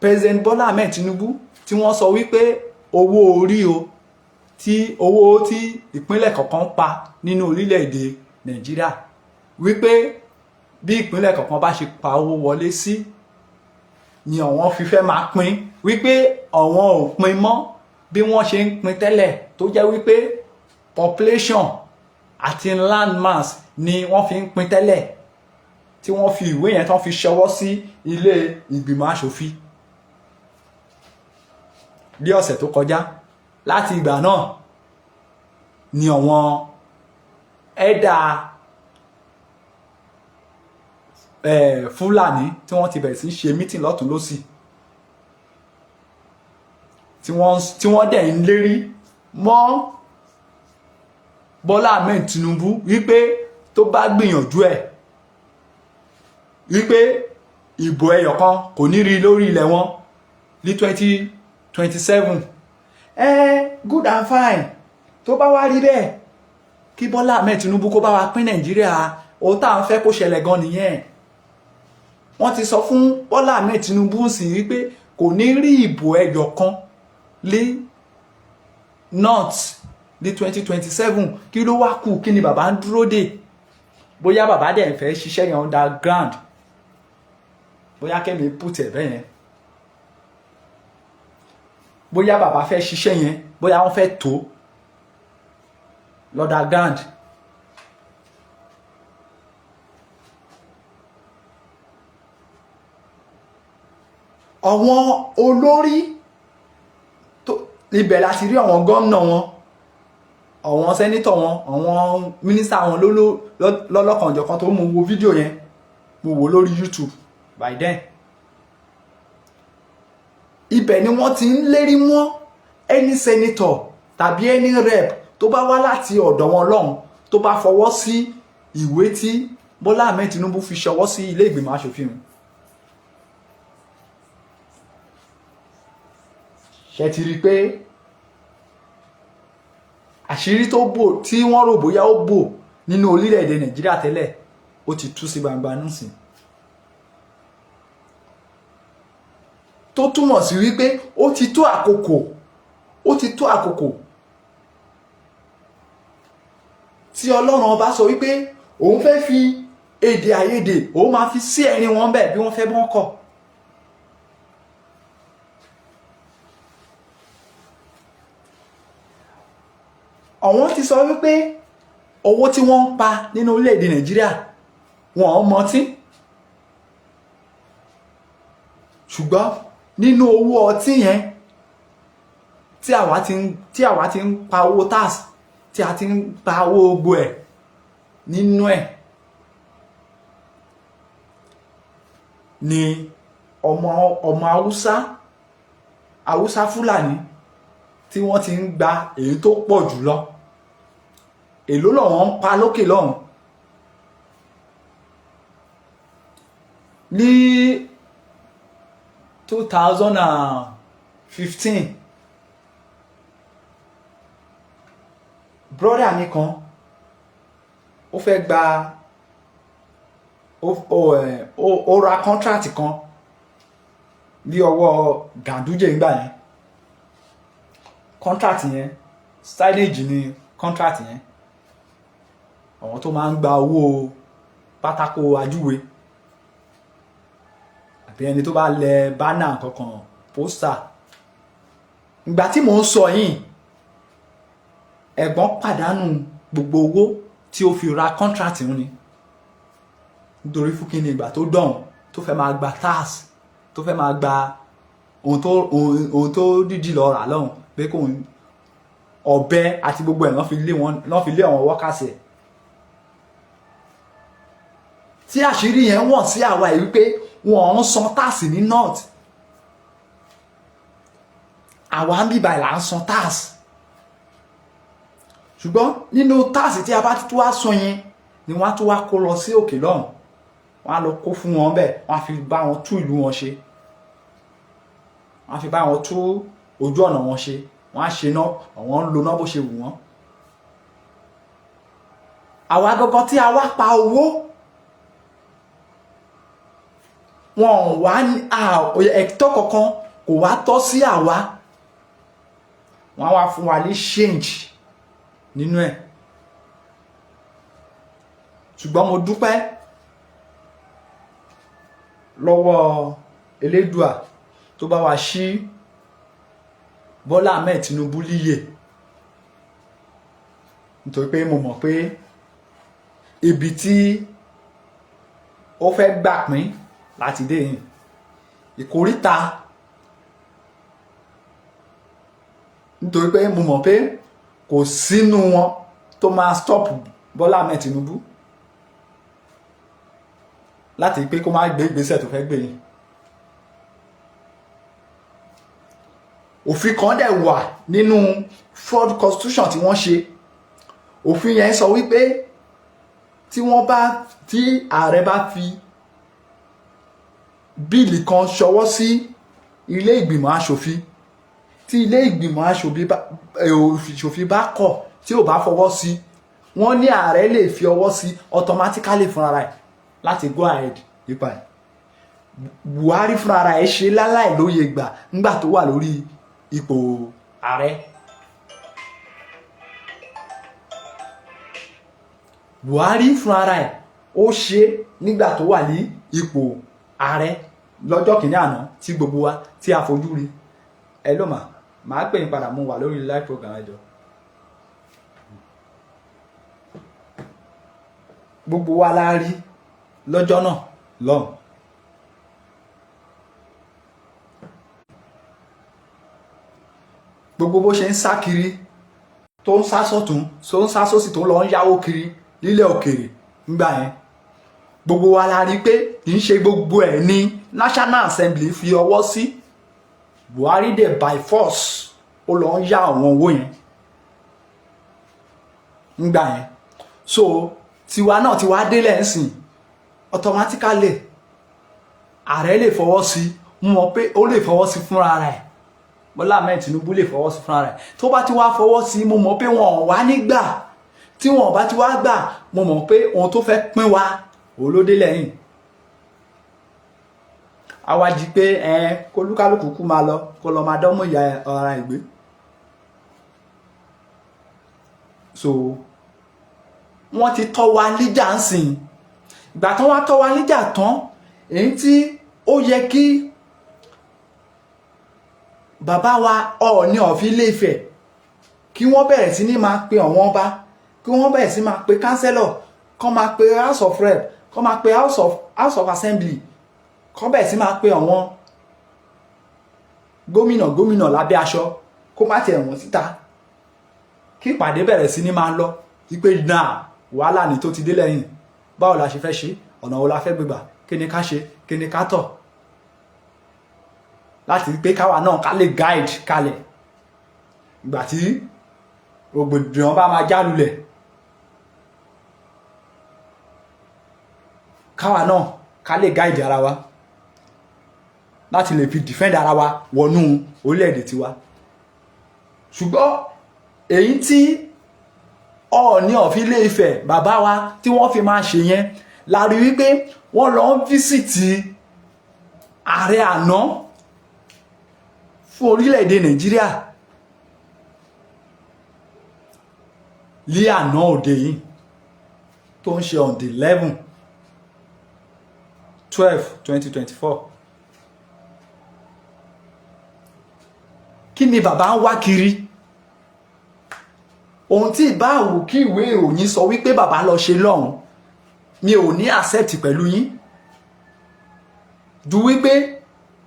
President Bola Ahmed Tinubu, tí wọ́n sọ wípé owó orí o, tí owó tí ìpínlẹ̀ kọ̀ọ̀kan pa nínú orílẹ̀-èdè Nàìjíríà, wípé bí ìpínlẹ̀ kọ̀ọ̀kan bá ṣe pa owó wọlé sí ni àwọn fi fẹ́ máa pín, wípé àwọn ò pín mọ́ bí wọ́n ṣe ń pín tẹ́lẹ̀, tó jẹ́ wípé population àti land mass ni wọ́n fi ń pín tẹ́lẹ̀, tí wọ́n fi ìwé yẹn tán fi ṣọwọ́ sí ilé ìgbìmọ̀ aṣòfin ní ọ̀sẹ̀ tó kọjá. Láti ìgbà náà ni àwọn ẹ̀dà Fúlàní tí wọ́n ti bẹ̀rẹ̀ sí ṣe meeting lọ́tún lọ́sì, tí wọ́n dẹ̀ ń lérí mọ́ Bọ́lá Ahmed Tinubu wípé tó bá gbìyànjú ẹ̀, wípé ìbò ẹyọ kan kò ní rí lórí ilẹ̀ wọn ní 2027. Good and fine. Tó bá wá rí bẹ́ẹ̀, kí Bọ́lá Ahmed Tinubu kó bá wa pín Nàìjíríà, ohun tá à ń fẹ́ kó ṣẹlẹ̀ gan nìyẹn. Wọ́n ti sọ fún Bọ́lá Ahmed Tinubu sì wípé kò ní rí ìbò ẹyọ kan lé north ní 2027. Kí ló wá kù? Kí ni bàbá ń dúró dè? Bóyá bàbá dẹ̀ ń fẹ́ ṣiṣẹ́ yẹn underground, bóyá kẹ́mi put ẹ̀ bẹ́yẹn, bóyá bàbá fẹ́ ṣiṣẹ́ yẹn, bóyá wọ́n fẹ́ tó l'underground. Àwọn olórí tó ibẹ̀ láti rí, àwọn gómìnà wọn, àwọn senator wọn, àwọn mínísítà wọn lọ́lọ́kanòjọ̀kan tó mú wo fídíò yẹn, mo wò lórí YouTube by then. Ibẹ̀ ni wọ́n ti ń lérí mọ́ Any senator tàbí any rep tó bá wá láti ọ̀dọ̀ wọn lọ́hùn tó bá fọwọ́ sí ìwé tí Bọ́lá Ahmed Tinubu fi ṣọwọ́ sí ilé ìgbìmọ̀ asòfin, ṣe ti rí i pé àṣírí tó bò tí wọ́n rò bóyá ó bò nínú orílẹ̀-èdè Nàìjíríà tẹ́lẹ̀, ó ti tú sí gbangba nísìn, tó túmọ̀ sí wípé ó ti tó àkókò, ó ti tó àkókò tí Ọlọ́run Ọba sọ wípé òun fẹ́ fi èdè àìyedè, òun máa fi sí ẹ̀rín wọn bẹ́ẹ̀, bí wọ́n fẹ́ bọ́n kọ̀. Àwọn ti sọ wípé owó tí wọ́n ń pa nínú orílẹ̀-èdè Nàìjíríà, wọn ò mọtí, ṣùgbọ́n nínú owó ọtí yẹn tí àwa ti ń pa owó tax, tí a ti ń pa owó gbogbo ẹ̀ nínú ẹ̀ ni ọmọ Haúsá, Haúsá Fúlàní tí wọ́n ti ń gba èyí tó pọ̀ jù lọ. Èló lọ́wọ́n ń pa lókè lọ́hùn ní 2015? Brother mi kan, ó fẹ́ gba ó ra contract kan ní ọwọ́ Ganduje ńgbà yẹn. Contract yẹn, signage ni contract yẹn, àwọn tó máa ń gba owó pátákó ajúwe àbí ẹni tó bá lẹ banner kankan, poster. Ìgbà tí mò ń sọ yìí, ẹ̀gbọ́n pàdánù gbogbo owó tí ó fi ra contract ń ni. Nítorí fún kí ni? Ìgbà tó dọ̀hún, tó fẹ́ máa gba tax, tó fẹ́ máa gba ohun tó dídì lọ rà lọ́hùn pé kóun ọ̀bẹ àti gbogbo ẹ̀ lọ́n fi lé àwọn workers ẹ̀. Tí àṣírí yẹn wọ̀n sí àwa yìí wípé wọ́n ń san tax ní north, àwa ń bíbá là ń san tax. Ṣùgbọ́n nínú tax tí a bá ti wá san yẹn ni wọ́n á tún wá kó lọ sí òkè lọ́hùn, wọ́n á lọ kó fún wọn bẹ́ẹ̀, wọ́n á fi bá wọn tú ìlú wọn ṣe, wọ́n á fi bá wọn tú ojú ọ̀nà wọn ṣe, wọ́n á ṣe ná, àwọn ń lo ná bó ṣe wù wọ́n. Àwa gangan tí a wá pa owó wọn ò wá, ẹ̀tọ́ kankan kò wá tọ́ sí àwa. Wọ́n á wá fún wa ní change nínú ẹ̀. Ṣùgbọ́n mo dúpẹ́ lọ́wọ́ Elédùà tó bá wa ṣí Bọ́lá Ahmed Tinubu líyè, nítorí pé mo mọ̀ pé ibi tí ó fẹ́ gbà pín láti dé yìí, ìkóríta, nítorí pé mo mọ̀ pé kò sínú wọn tó máa stop Bọ́lá Ahmed Tinubu láti pé kó má gbé ìgbésẹ̀ tó fẹ́ gbé yìí. Òfin kan dẹ̀ wà nínú fraud constitution tí wọ́n ṣe. Òfin yẹn sọ wípé tí ààrẹ bá fi bill kan ṣọwọ́ sí ilé ìgbìmọ̀ aṣòfin, tí ilé ìgbìmọ̀ aṣòfin bá kọ̀, tí ò bá fọwọ́ sí, wọ́n ní ààrẹ lè fi ọwọ́ sí automatically fúnra ẹ̀ láti go ahead nípa ẹ̀. Buhari fúnra ẹ̀ ṣe láláì lóye gbà ńgbà tó wà lórí ipò ààrẹ. Buhari fúnra ẹ̀ ó ṣe nígbà tó wà ní ipò ààrẹ lọ́jọ́ kìíní àná tí gbogbo wa tí a fojú rí. Ẹ ló mà máa pè yín padà, mú wà lórí live program, ẹ jọ̀ọ́. Gbogbo wa la rí lọ́jọ́ náà lọ́hùn. Gbogbo bó ṣe ń sá kiri, tó ń sá sọ́tún, tó ń sá sósì, tó ń lọ ń yáwó kiri nílẹ̀ òkèèrè ńgbà yẹn, gbogbo wa la rí pé kì í ṣe gbogbo ẹ̀ ní National Assembly fi ọwọ́ sí. Buhari dẹ̀ by force Ó lọ ń yá àwọn owó yẹn ńgbà yẹn. So tiwa náà ti wá délẹ̀ ńsìn, automatically ààrẹ lè fọwọ́ sí. Mú wọn pé ó lè fọwọ́ sí fúnra rẹ̀. Bọ́lá Ahmed Tinubu lè fọwọ́ sí fúnra rẹ̀. Tó bá ti wá fọwọ́ sí, mo mọ̀ pé wọn ò wá nígbà tí wọn ò bá ti wá gbà. Mo mọ̀ pé ohun tó fẹ́ pín wa òun ló dé lẹ́yìn. Àwa di pé ẹ kólúkálùkù kú máa lọ, kó lọ máa dánmọ̀ ìyá ara ìgbé. So wọ́n ti tọ́ wa níjà ń sìn. Ìgbà tán wá tọ́ wa níjà tán, èyí tí ó yẹ kí bàbá wa Ọọ̀ni of Ilé-Ifẹ̀ kí wọ́n bẹ̀rẹ̀ sí ní máa pe àwọn ọba, kí wọ́n bẹ̀rẹ̀ sí máa pe councillor, kọ́ máa pe House of Rep, kọ́ máa pe House of Assembly, kọ́ bẹ̀rẹ̀ sí máa pe àwọn gómìnà gómìnà lábẹ́ aṣọ, kó má tiẹ̀ wọ́n síta, kí ìpàdé bẹ̀rẹ̀ sí ní máa lọ wípé náà wàhálà ní tó ti dé lẹ́yìn, báwo la ṣe fẹ́ ṣe, ọ̀nà wo la fẹ́ gbégbà, kí ni ká ṣe, kí ni ká tọ̀, láti pé káwa náà ká lè guide kalẹ̀ ìgbà tí rògbòdìyàn bá máa já lulẹ̀, káwa náà ká lè guide ara wa láti lè fi defend ara wa wọnú orílẹ̀-èdè tiwa. Ṣùgbọ́n èyí tí Ọọ̀ni of Ilé-Ifẹ̀, bàbá wa, tí wọ́n fi máa ṣe yẹn la rí wípé wọ́n lọ ń visit ààrẹ àná fún orílẹ̀-èdè Nàìjíríà lé àná òde yìí tó ń ṣe on the 11/12/2024. Kí ni bàbá ń wá kiri? Ohun tí ìbáwò kí ìwé ìròyìn sọ wípé bàbá lọ ṣe lọ́hùn, mi ò ní accept pẹ̀lú yín ju wípé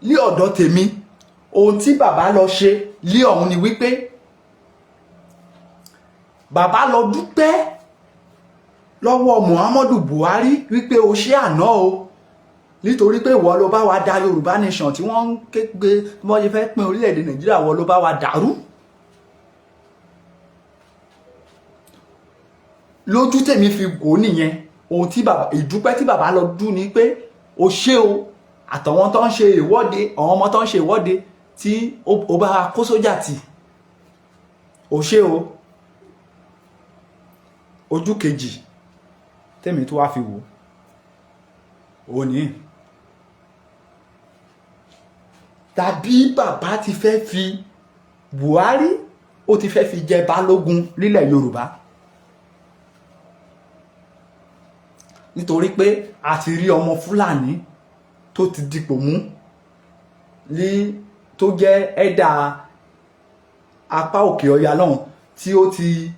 lé ọ̀dọ̀ tèmi, ohun tí bàbá lọ ṣe lé ọ̀hún ni wípé bàbá lọ dúpẹ́ lọ́wọ́ Muhammadu Buhari wípé o ṣe àná o, nítorí pé ìwọ ló bá wa da Yorùbá nation tí wọ́n ń ké pé wọ́n ṣe fẹ́ pín orílẹ̀-èdè Nàìjíríà, wọ́n ló bá wa dàrú. Lójú tèmi fi wò nìyẹn. Ohun tí bàbá, ìdúpẹ́ tí bàbá lọ dún ni pé o ṣé o, àtàwọn tó ń ṣe ìwọ́de, àwọn ọmọ tó ń ṣe ìwọ́de tí ó bá kó sójà tì, o ṣé o. Ojú kejì tèmi tó wá fi wò ó ní tàbí bàbá ti fẹ́ fi Buhari, ó ti fẹ́ fi jẹ balógun nílẹ̀ Yorùbá, nítorí pé a ti rí ọmọ Fúlàní tó ti dipò mú ní tó jẹ́ ẹ̀dà apá òkè ọya lọ́hùn tí ó ti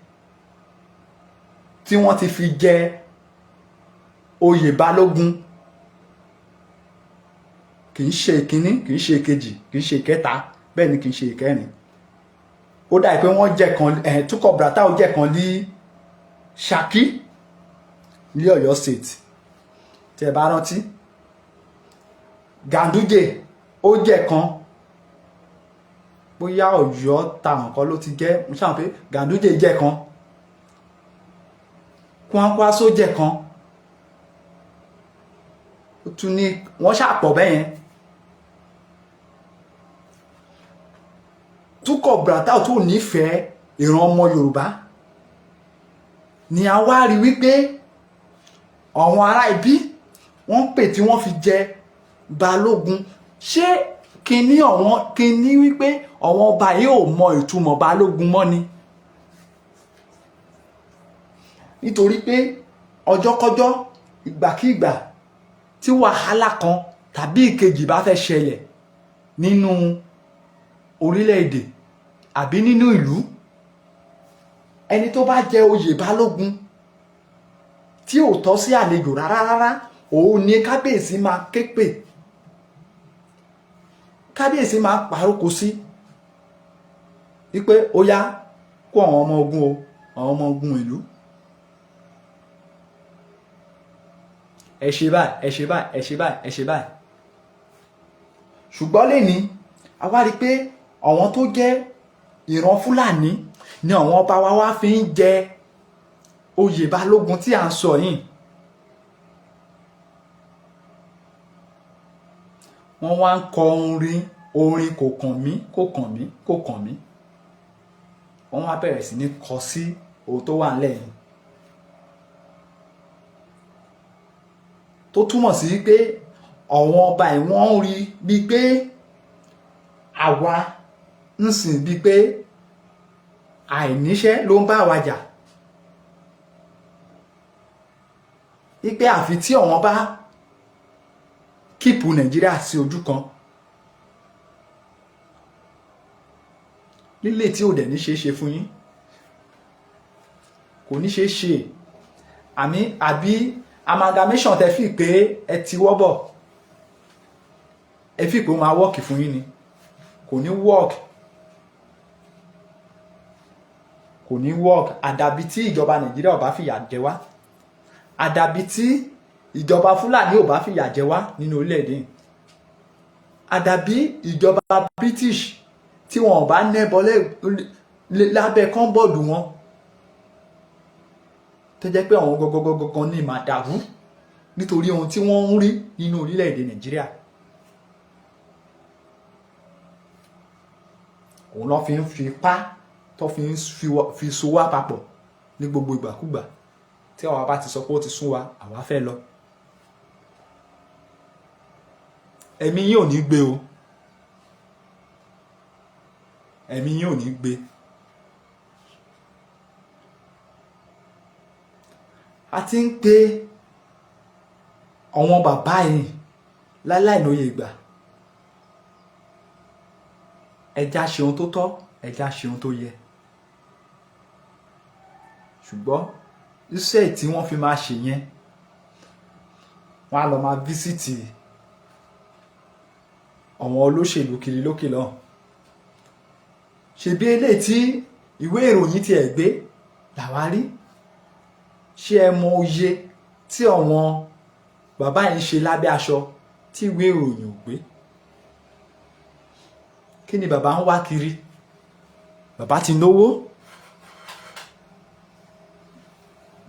tí wọ́n ti fi jẹ oyè balógun. Kì í ṣe ìkíní, kì í ṣe ìkejì, kì í ṣe ìkẹta, bẹ́ẹ̀ ni kì í ṣe ìkẹrin. Ó dà pé wọ́n jẹ kan ẹ̀ Túkọ̀ Buratai jẹ kan ní Ṣakí ní Ọ̀yọ́ State, tí ẹ bá rántí. Ganduje ó jẹ kan, bóyá Ọ̀yọ́ ta nǹkan ló ti jẹ́, mo ṣàwọn pé Ganduje jẹ kan, Kwankwaso jẹ kan, ó tún ní wọ́n ṣàpọ̀ bẹ́ẹ̀ yẹn. Túkọ̀ Buratai tó nífẹ̀ẹ́ ìran ọmọ Yorùbá ni a wá rí wípé àwọn ará ibi wọ́n pè tí wọ́n fi jẹ balógun. Ṣé kinní ọ̀wọ́n kinní wípé àwọn ọba yìí ò mọ ìtumọ̀ balógun mọ́ ni? Nítorí pé ọjọ́kọ́jọ́, ìgbàkígbà tí wàhálà kan tàbí ìkejì bá fẹ́ ṣẹlẹ̀ nínú orílẹ̀-èdè àbí nínú ìlú, ẹni tó bá jẹ oyè balógun tí ò tọ́ sí àlejò rárá rárá, òun ni kábíyèsí máa ké pè, kábíyèsí máa pàrókò sí wípé ó yá, kó àwọn ọmọ ogun o, àwọn ọmọ ogun ìlú, ẹ ṣe báyìí, ẹ ṣe báyìí, ẹ ṣe báyìí, ẹ ṣe báyìí. Ṣùgbọ́n lẹ́ni a wá rí i pé àwọn tó jẹ́ Ìran Fúlàní ni àwọn ọba wa wá fi ń jẹ oyè balógun tí à ń sọ yìí. Wọ́n wá ń kọ orin, orin "Kò kàn mí, kò kàn mí, kò kàn mí". Wọ́n wá bẹ̀rẹ̀ sí ní kọ sí ohun tó wà nílẹ̀ yìí, tó túmọ̀ sí pé àwọn ọba ẹ̀, wọ́n ń rí bíi pé àwa ń sìn, bíi pé àìníṣẹ́ ló ń bá wa jà, wípé àfi tí àwọn bá keep Nàìjíríà sí ojú kan lílé, tí ò dẹ̀ ní ṣeé ṣe fún yín, kò ní ṣeé ṣe. Àmì àbí amalgamation tẹ fi pé ẹ ti wọ́ bọ̀, ẹ fi pé ó máa work fún yín ni, kò ní work, kò ní work. Àdàbí tí ìjọba Nàìjíríà ò bá fìyà jẹ wá, àdàbí tí ìjọba Fúlàní ò bá fìyà jẹ wá nínú orílẹ̀-èdè yìí, àdàbí ìjọba British tí wọn ò bá nẹ́bọ lábẹ́ kọ́ńbọ̀dù wọn, tó jẹ́ pé àwọn gangan ní màdàrú nítorí ohun tí wọ́n ń rí nínú orílẹ̀-èdè Nàìjíríà. Òun lọ́ fi ń fi ipá tó fi ń fi so wá papọ̀ ní gbogbo ìgbàkúgbà tí àwa bá ti sọ pé ó ti sún wa, àwa fẹ́ lọ. Ẹ̀mí yín ò ní gbé o, ẹ̀mí yín ò ní gbé. A ti ń pe àwọn bàbá yìí láláìlóye ìgbà. Ẹja ṣe ohun tó tọ́, ẹja ṣe ohun tó yẹ. Ṣùgbọ́n iṣẹ́ tí wọ́n fi máa ṣe yẹn, wọ́n á lọ máa visit àwọn olóṣèlú kiri lókè lọ́hùn. Ṣebí eléyìí tí ìwé ìròyìn tiẹ̀ gbé làwa rí. Ṣé ẹ mọ oye tí àwọn bàbá yìí ń ṣe lábẹ́ aṣọ tí ìwé ìròyìn ò gbé? Kí ni bàbá ń wá kiri? Bàbá ti náwó.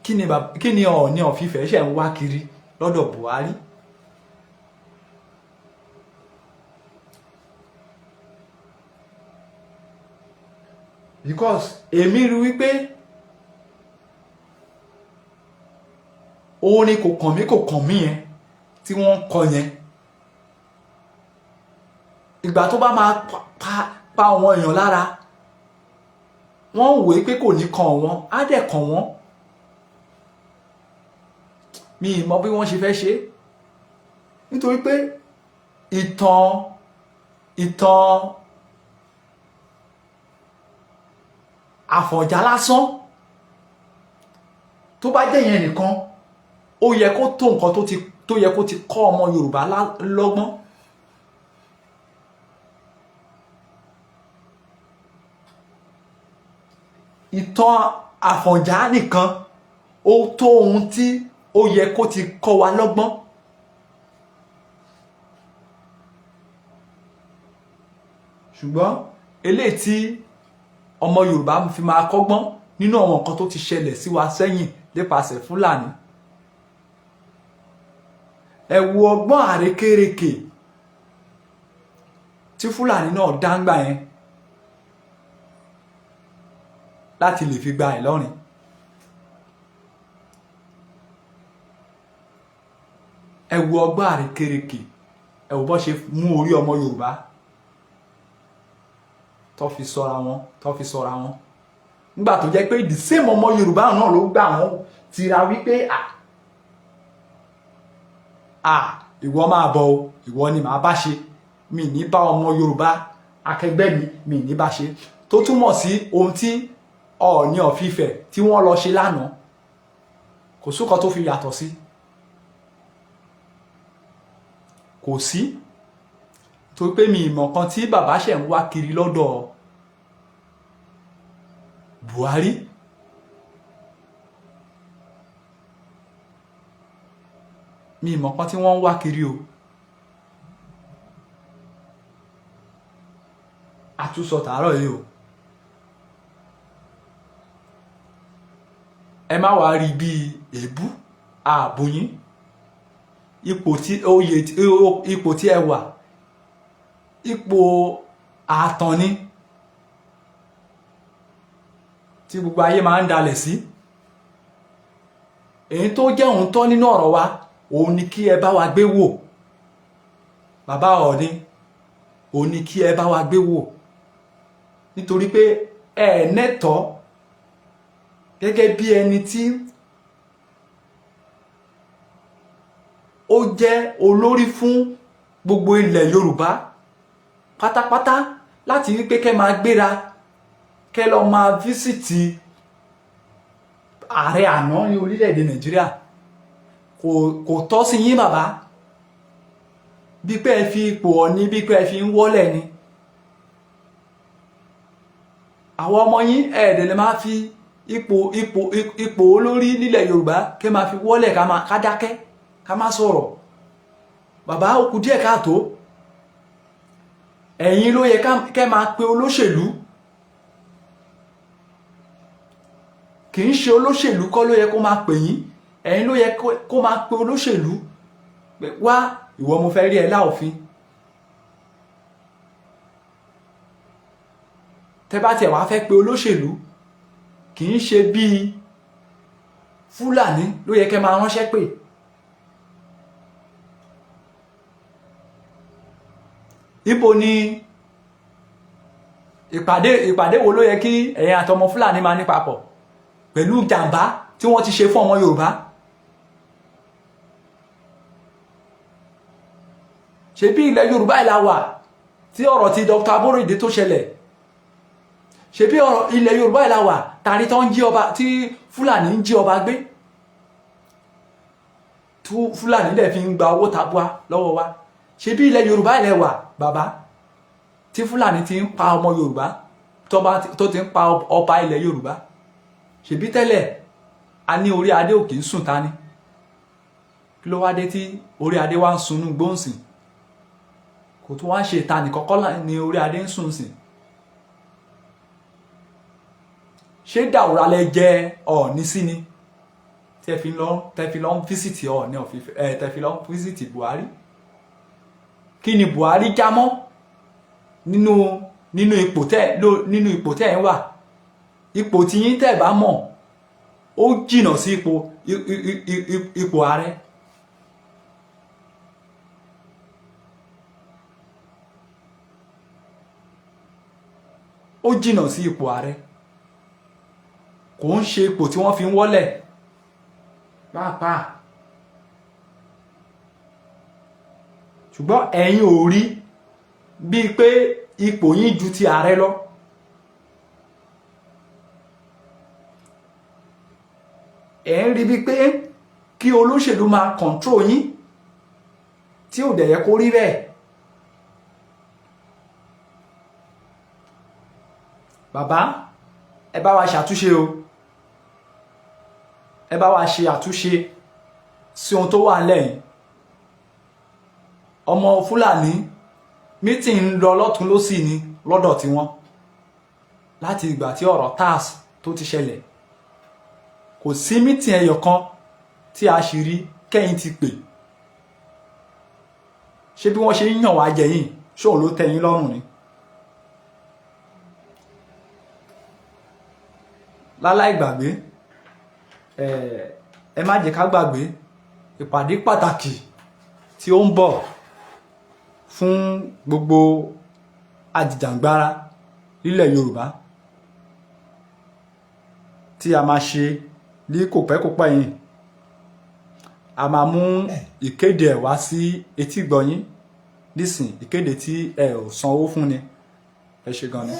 Kí ni bàbá, kí ni Ọọ̀ni of Ifẹ̀ ṣe ń wá kiri lọ́dọ̀ Buhari? Because èmi rí wípé orin "Kò kàn mí, kò kàn mí" yẹn tí wọ́n ń kọ yẹn, ìgbà tó bá máa pa pa àwọn èèyàn lára, wọ́n ń wòó pé kò ní kàn wọ́n, á dẹ̀ kàn wọ́n. Mi ì mọ bí wọ́n ṣe fẹ́ ṣe, nítorí pé ìtàn Àfọ̀njá lásán, tó bá jẹ́ yẹn nìkan, ó yẹ kó tó nǹkan tó ti tó yẹ kó ti kọ́ ọmọ Yorùbá lọ́gbọ́n. Ìtàn Àfọ̀njá nìkan, ó tó ohun tí ó yẹ kó ti kọ́ wa lọ́gbọ́n. Ṣùgbọ́n eléyìí tí ọmọ Yorùbá fi máa kọ́gbọ́n nínú àwọn nǹkan tó ti ṣẹlẹ̀ sí wa sẹ́yìn nípasẹ̀ Fúlàní, ẹ wo ọgbọ́n àrékérekè tí Fúlàní náà dáńgbà yẹn láti lè fi gba Ìlọrin. Ẹ wo ọgbọ́n àrékérekè, ẹ wo bó ṣe mú orí ọmọ Yorùbá tó fi sọra wọn, tó fi sọra wọn, nígbà tó jẹ́ pé the same ọmọ Yorùbá náà ló gbà wọ́n tira wípé, à à, ìwọ máa bọ̀ o, ìwọ ni màá bá ṣe, mi ní bá ọmọ Yorùbá akẹgbẹ́ mi, mi ní bá ṣe. Tó túmọ̀ sí ohun tí Ọọ̀ni of Ifẹ̀ tí wọ́n lọ ṣe lánàá, kò sókan tó fi yàtọ̀ sí, kò sí. Torí pé mi ìmọ̀ kan tí bàbá ṣẹ̀ ń wá kiri lọ́dọ̀ Buhari. Mi ìmọ̀ kan tí wọ́n ń wá kiri o. Àtúnṣọ tàárọ̀ yìí o. Ẹ má wàá rí bíi èébú ààbò yín. Ipò tí oyè, ipò tí ẹ wà, ipò ààtàn ni tí gbogbo ayé máa ń dalẹ̀ sí. Èyí tó jẹ́ òun tọ́ nínú ọ̀rọ̀ wa, òun ni kí ẹ bá wa gbé wò, bàbá Ọọ̀ni. Òun ni kí ẹ bá wa gbé wò, nítorí pé ẹ nẹ́tọ̀ọ́ gẹ́gẹ́ bí ẹni tí ó jẹ́ olórí fún gbogbo ilẹ̀ Yorùbá pátápátá láti wípé kẹ́ máa gbéra, kẹ́ lọ máa visit ààrẹ àná ní orílẹ̀-èdè Nàìjíríà. Kò tọ́ sí yín, bàbá. Bí pé ẹ fi ipò Ọọ̀ni, bí pé ẹ fi ń wọ́lẹ̀ ni. Àwọn ọmọ yín ẹ̀ẹ́dẹ̀ lè máa fi ipò olórí nílẹ̀ Yorùbá kẹ́ máa fi wọ́lẹ̀, ká máa ká dákẹ́, ká má sọ̀rọ̀. Bàbá, ó kù díẹ̀ káàtó. Ẹ̀yin ló yẹ kẹ́ máa pe olóṣèlú. Kì í ṣe olóṣèlú kọ́ ló yẹ kó máa pè yín. Ẹ̀yin ló yẹ kó máa pe olóṣèlú pé, "Wá ìwọ, mo fẹ́ rí ẹ láòfin." Tẹ́ bá tiẹ̀ wá fẹ́ pe olóṣèlú, kì í ṣe bíi Fúlàní ló yẹ kẹ́ máa ránṣẹ́ pè. Ibo ni ìpàdé wo ló yẹ kí ẹ̀yin àtọmọ Fúlàní máa ní papọ̀ pẹ̀lú jàǹbá tí wọ́n ti ṣe fún ọmọ Yorùbá? Ṣe bí ilẹ̀ Yorùbá ìlà wà tí ọ̀rọ̀ ti Dr. Aborode tó ṣẹlẹ̀? Ṣe bí ọ̀rọ̀ ilẹ̀ Yorùbá ìlà wà tàrí tó ń jí ọba, tí Fúlàní ń jí ọba gbé, tí Fúlàní dẹ̀ fi ń gba owó tabua lọ́wọ́ wa? Ṣe bí ilẹ̀ Yorùbá ilẹ̀ wà, bàbá, tí Fúlàní ti ń pa ọmọ Yorùbá, tó ti ń pa ọba ilẹ̀ Yorùbá? Ṣebí tẹ́lẹ̀ a ní orí adé ò kì í sùn ta ni. Kí ló wá dé tí orí adé wá ń sunú gbóǹsìn? Kò tún wá ń ṣe ìta nìkan kọ́ ni orí adé ń sùn sìn. Ṣé Dàwúrà lẹ jẹ Ọọ̀ni sí ni tẹ fi lọ ń visit Ọọ̀ni ọ̀fífẹ́ ẹ, tẹ fi lọ ń visit Buhari? Kí ni Buhari já mọ́ nínú ipò tẹ́ ń wà? Ipò tí yín tẹ́ bá mọ̀, ó jìnnà sí ipò ààrẹ. Ó jìnnà sí ipò ààrẹ. Kò ń ṣe ipò tí wọ́n fi ń wọ́lẹ̀ pàápàá. Ṣùgbọ́n ẹ̀yin ò rí bíi pé ipò yín ju ti ààrẹ lọ. Ẹ̀ ń rí bíi pé kí olóṣèlú máa control yín, tí ò dẹ̀ yẹ kó rí bẹ́ẹ̀. Bàbá, ẹ bá wa ṣàtúnṣe o. Ẹ bá wa ṣe àtúnṣe sí ohun tó wà lẹ́yìn. Ọmọ Fúlàní, meeting ń lọ lọ́tún lọ́sì ni lọ́dọ̀ tiwọn láti ìgbà tí ọ̀rọ̀ tax tó ti ṣẹlẹ̀. Kò sí meeting ẹyọ kan tí a sì rí kẹ́yìn ti pè. Ṣé bí wọ́n ṣe ń yàn wá jẹ yìí, ṣóun ló tẹ́ yín lọ́rùn ni? Láláì gbàgbé, ẹ má jẹ́ ká gbàgbé ìpàdé pàtàkì tí ó ń bọ̀ fún gbogbo àjìjàǹgbara nílẹ̀ Yorùbá tí a máa ṣe ní kòpẹ́kòpẹ́ yìí. A máa mú ìkéde ẹ̀ wá sí etígbọ̀nyín nísìn, ìkéde tí ẹ ò sanwó fún ni. Ẹ ṣe gan ni.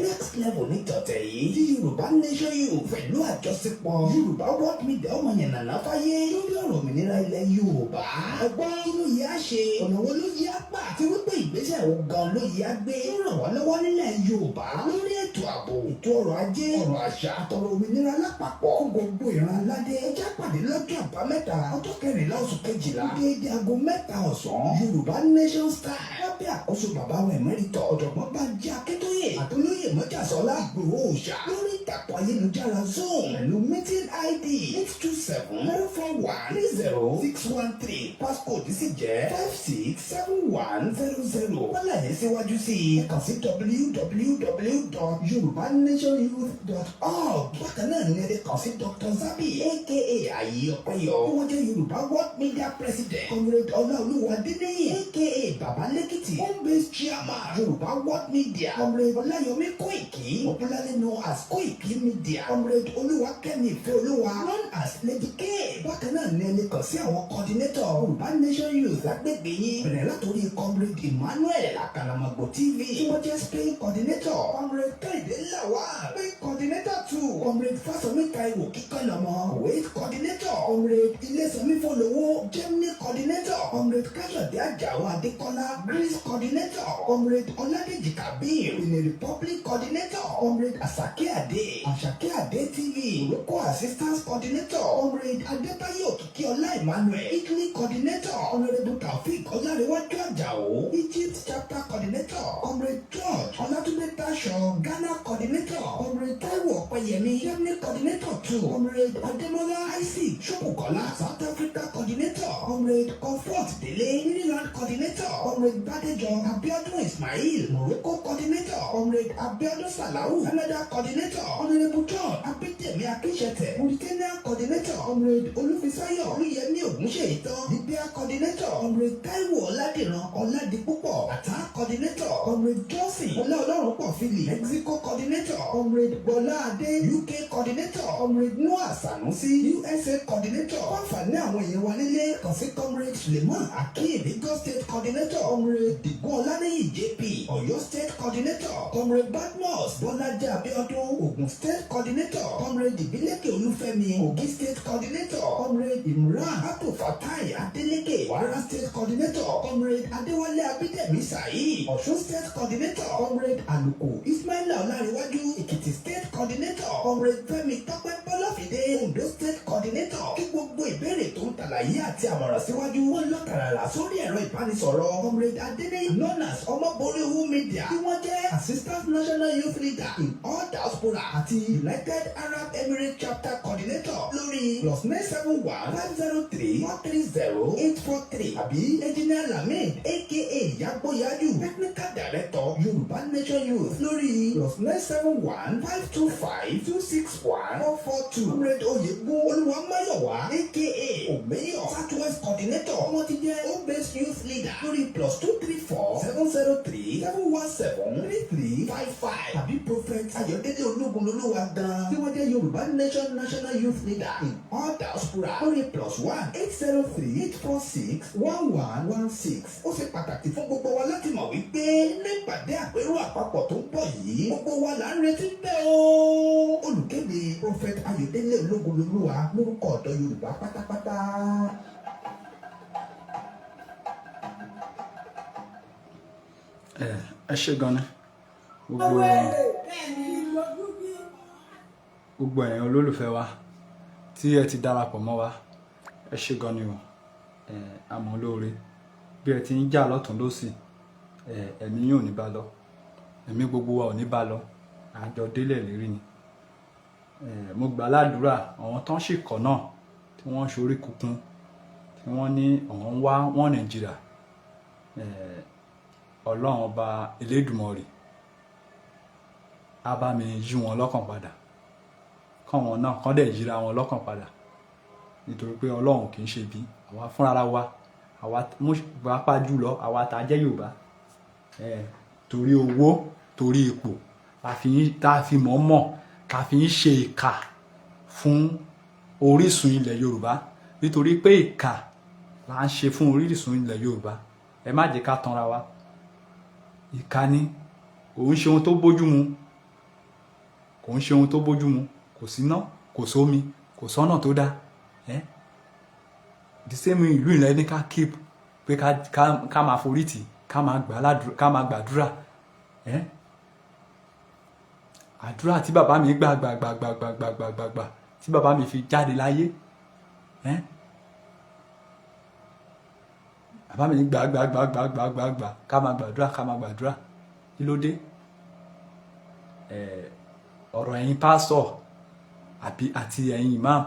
Next level ní tọ̀tẹ̀ yìí tí Yorùbá Nation Youth pẹ̀lú àjọṣepọ̀ Yorùbá World Media ọmọ yẹn nàná fáyé lórí ọ̀rọ̀ òmìnira ilẹ̀ Yorùbá. Ọgbọ́n kí ló yẹ á ṣe, ọ̀nà wo ló yẹ á gbà, àti wípé ìgbésẹ̀ wo gan ló yẹ á gbé tó ràn wá lọ́wọ́ nílẹ̀ Yorùbá lórí ètò ààbò, ètò ọrọ̀ ajé, ọ̀rọ̀ àṣà àtọ̀rọ̀ òmìnira lápapọ̀ fún gbogbo ìran aládé. Ẹ já pàdé lọ́jọ́ Àbámẹ́ta, ọjọ́ 14 oṣù 12, déédéé aago 3 ọ̀sán, Yorùbá Nation Style, lábẹ́ àkóso bàbá wa emeritus, Ọ̀jọ̀gbọ́n Bánjí Akíntóyè àtolóyè Mọ́jàsọ́lá Ìgbòho Òòṣà, lórí ìtàkùn. ìtàkùn ayélujára Zoom pẹ̀lú meeting ID 827 041 30613, passcode sì jẹ́ 567100. Wọ́n síwájú sí i, kàn sí www.yorubanationyouth.org. Bákan náà ní ẹ lè kàn sí Dr. Zabi, aka Ayé Ọpẹ́yọ, tí wọ́n jẹ́ Yorùbá World Media President, Comrade Ọláolúwa Adéníyì, aka Baba Lẹ́kìtì, home base chairman, Yorùbá World Media, Comrade Ọláyọmí Kóìkì, popularly known as Kóìkì Media, Comrade Olúwakẹ́mi Ìfẹ́olúwa, known as Lady K. Bákan náà ní ẹ lè kàn sí àwọn coordinator Yorùbá Nation Youth lágbègbè yín, bẹ̀rẹ̀ látòrí Comrade Emmanuel Àkàlàmọ̀gbò TV, tí wọ́n jẹ́ Spain coordinator, Comrade Kẹ́hìndé Lawal, Spain coordinator two, Comrade Fásọmí Taiwo Kíkọ́lọ́mọ, Kuwait coordinator, Comrade Ilésànmí Fọlọ́wọ́, Germany coordinator, Comrade Káyọ̀dé Àjàó Adékọ́lá, Greece coordinator, Comrade Ọládèjì Kabir, Benin Republic coordinator, Comrade Asake Ade, Asake Ade TV, Morocco assistance coordinator, Comrade Adébáyọ̀ Òkìkíọlá Emmanuel, Italy coordinator, Honourable Taofik Ọlárẹ̀wájú Àjàó, Egypt chapter coordinator, Comrade George Ọlátúndé Táṣọ, Ghana coordinator, Comrade Taiwo Ọpẹ́yẹmí, Germany coordinator two, Comrade Adémọ́lá Isaac Ṣókùkọ́lá, South Africa coordinator, Comrade Comfort Délé, Maryland coordinator, Comrade Bádéjọ Abiodun Ismail, Morocco coordinator, Comrade Abiodun Salahu, Canada coordinator, Honourable John Abídèmí Akínṣẹ̀tẹ̀, Mauritania coordinator, Comrade Olúfisáyọ̀ Olúyẹmí Ògúnṣèyítán, Libya coordinator, Comrade Taiwo Ọládìran Ọládipúpọ̀, Qatar coordinator, Comrade Johnson Ọláọlọ́run Pọ̀fìlì, Mexico coordinator, Comrade Bọ́lá Adé, UK coordinator, Comrade Noah Sanusi, USA coordinator. Fún àǹfààní àwọn èèyàn wa nílé, kàn sí Comrade Suleiman Akeem, Lagos State coordinator, Comrade Digun Ọláníyì JP, Ọ̀yọ́ State coordinator, Comrade Badmus Bọ́lájí Abíọ́dún, Ogun State coordinator, Comrade Ìbílẹ̀kẹ̀ Olúfẹ́mi, Kogi State coordinator, Comrade Imran Abdulfatai Adeleke, Kwara State coordinator, Comrade Adéwálé Abídẹ̀mí Saheed, Ọ̀ṣun State coordinator, Comrade Aluko Ismaila Ọlárẹ̀wájú, Èkìtì State coordinator, Comrade Fẹ́mi Tọ́pẹ́ Bọ́láfídé, Ondo State coordinator. Kí gbogbo ìbéèrè tó ń tàlàyé àti àmọ̀ràn síwájú, wọ́n lọ tààrà sórí ẹ̀rọ ìbánisọ̀rọ̀ Comrade Adéníyì, known as Ọmọborí Owó Media, tí wọ́n jẹ́ Assistant National Youth Leader in all diaspora àti United Arab Emirates Chapter Coordinator, lórí +971 503 430 843, àbí Engineer Lamid, aka Yagboyaju, Technical Director, Yorùbá Nation Youth, lórí +971 525 261 442. Comrade Oyegun Olúwamáyọ̀wá, aka Omeyo, Southwest Coordinator, wọ́n ti jẹ́ home based youth leader, lórí +234 703 717 3355, àbí Prophet Ayọ̀délé Ológunlolúwa gan, tí wọ́n jẹ́ Yorùbá Nation National Youth Leader in all diaspora, lórí +1 803 846 1116. Ó ṣe pàtàkì fún gbogbo wa láti mọ̀ wípé nípàdé àpérò àpapọ̀ tó ń bọ̀ yìí, gbogbo wa là ń retí bẹ́ẹ̀ o. Olùkéde, Prophet Ayọ̀délé Ológunlolúwa, lórúkọ ọ̀dọ́ Yorùbá pátápátá. Ẹ ṣé gan ni, gbogbo ẹ̀yin olólùfẹ́ wa tí ẹ ti darapọ̀ mọ́ wa, ẹ ṣé gan ni o. Ẹ àmọ́ lóore bí ẹ ti ń jà lọ́tún lọ́sì. Ẹ ẹ̀mí yóò ní bá lọ, ẹ̀mí gbogbo wa ò ní bá lọ, àjọ délẹ̀ lérí ni. Ẹ mo gbà ládùúrà, àwọn tán sì kọ̀ náà tí wọ́n ń ṣorí kunkun, tí wọ́n ní àwọn ń wá wọ́n Nàìjíríà, ẹ Ọlọ́run Ọba Elédùmarè á bá mi yí wọn lọ́kàn padà, kọ́ wọn náà kọ́ dẹ̀ yíra wọn lọ́kàn padà, nítorí pé Ọlọ́run kì í ṣe bí àwa fúnra wa. Àwa pàápàá jùlọ àwa tá a jẹ́ Yorùbá, torí owó, torí ipò, tá a fi mọ̀ọ́mọ̀ tá a fi ń ṣe ìkà fún orísun ilẹ̀ Yorùbá, nítorí pé ìkà là ń ṣe fún orísun ilẹ̀ Yorùbá. Ẹ má jẹ́ ká tanra wa, ìkà ni. Kò ń ṣe ohun tó bójú mu, kò ń ṣe ohun tó bójú mu. Kò síná, kò sómi, kò sọ́nà tó dáa. Ẹ́ the same ìlú ìlẹ̀ ní ká keep pé ká máa forí tì, ká máa gbàdúrà. Ẹ́ àdúrà tí bàbá mi gbà gbà gbà gbà gbà gbà gbà gbà gbà tí bàbá mi fi jáde láyé. Ẹ́ bàbá mi gbà gbà gbà gbà gbà gbà gbà, ká máa gbàdúrà, ká máa gbàdúrà. Kí ló dé? Ẹ Ọ̀rọ̀ ẹ̀yin pásítọ̀ àbí àti ẹ̀yin imam,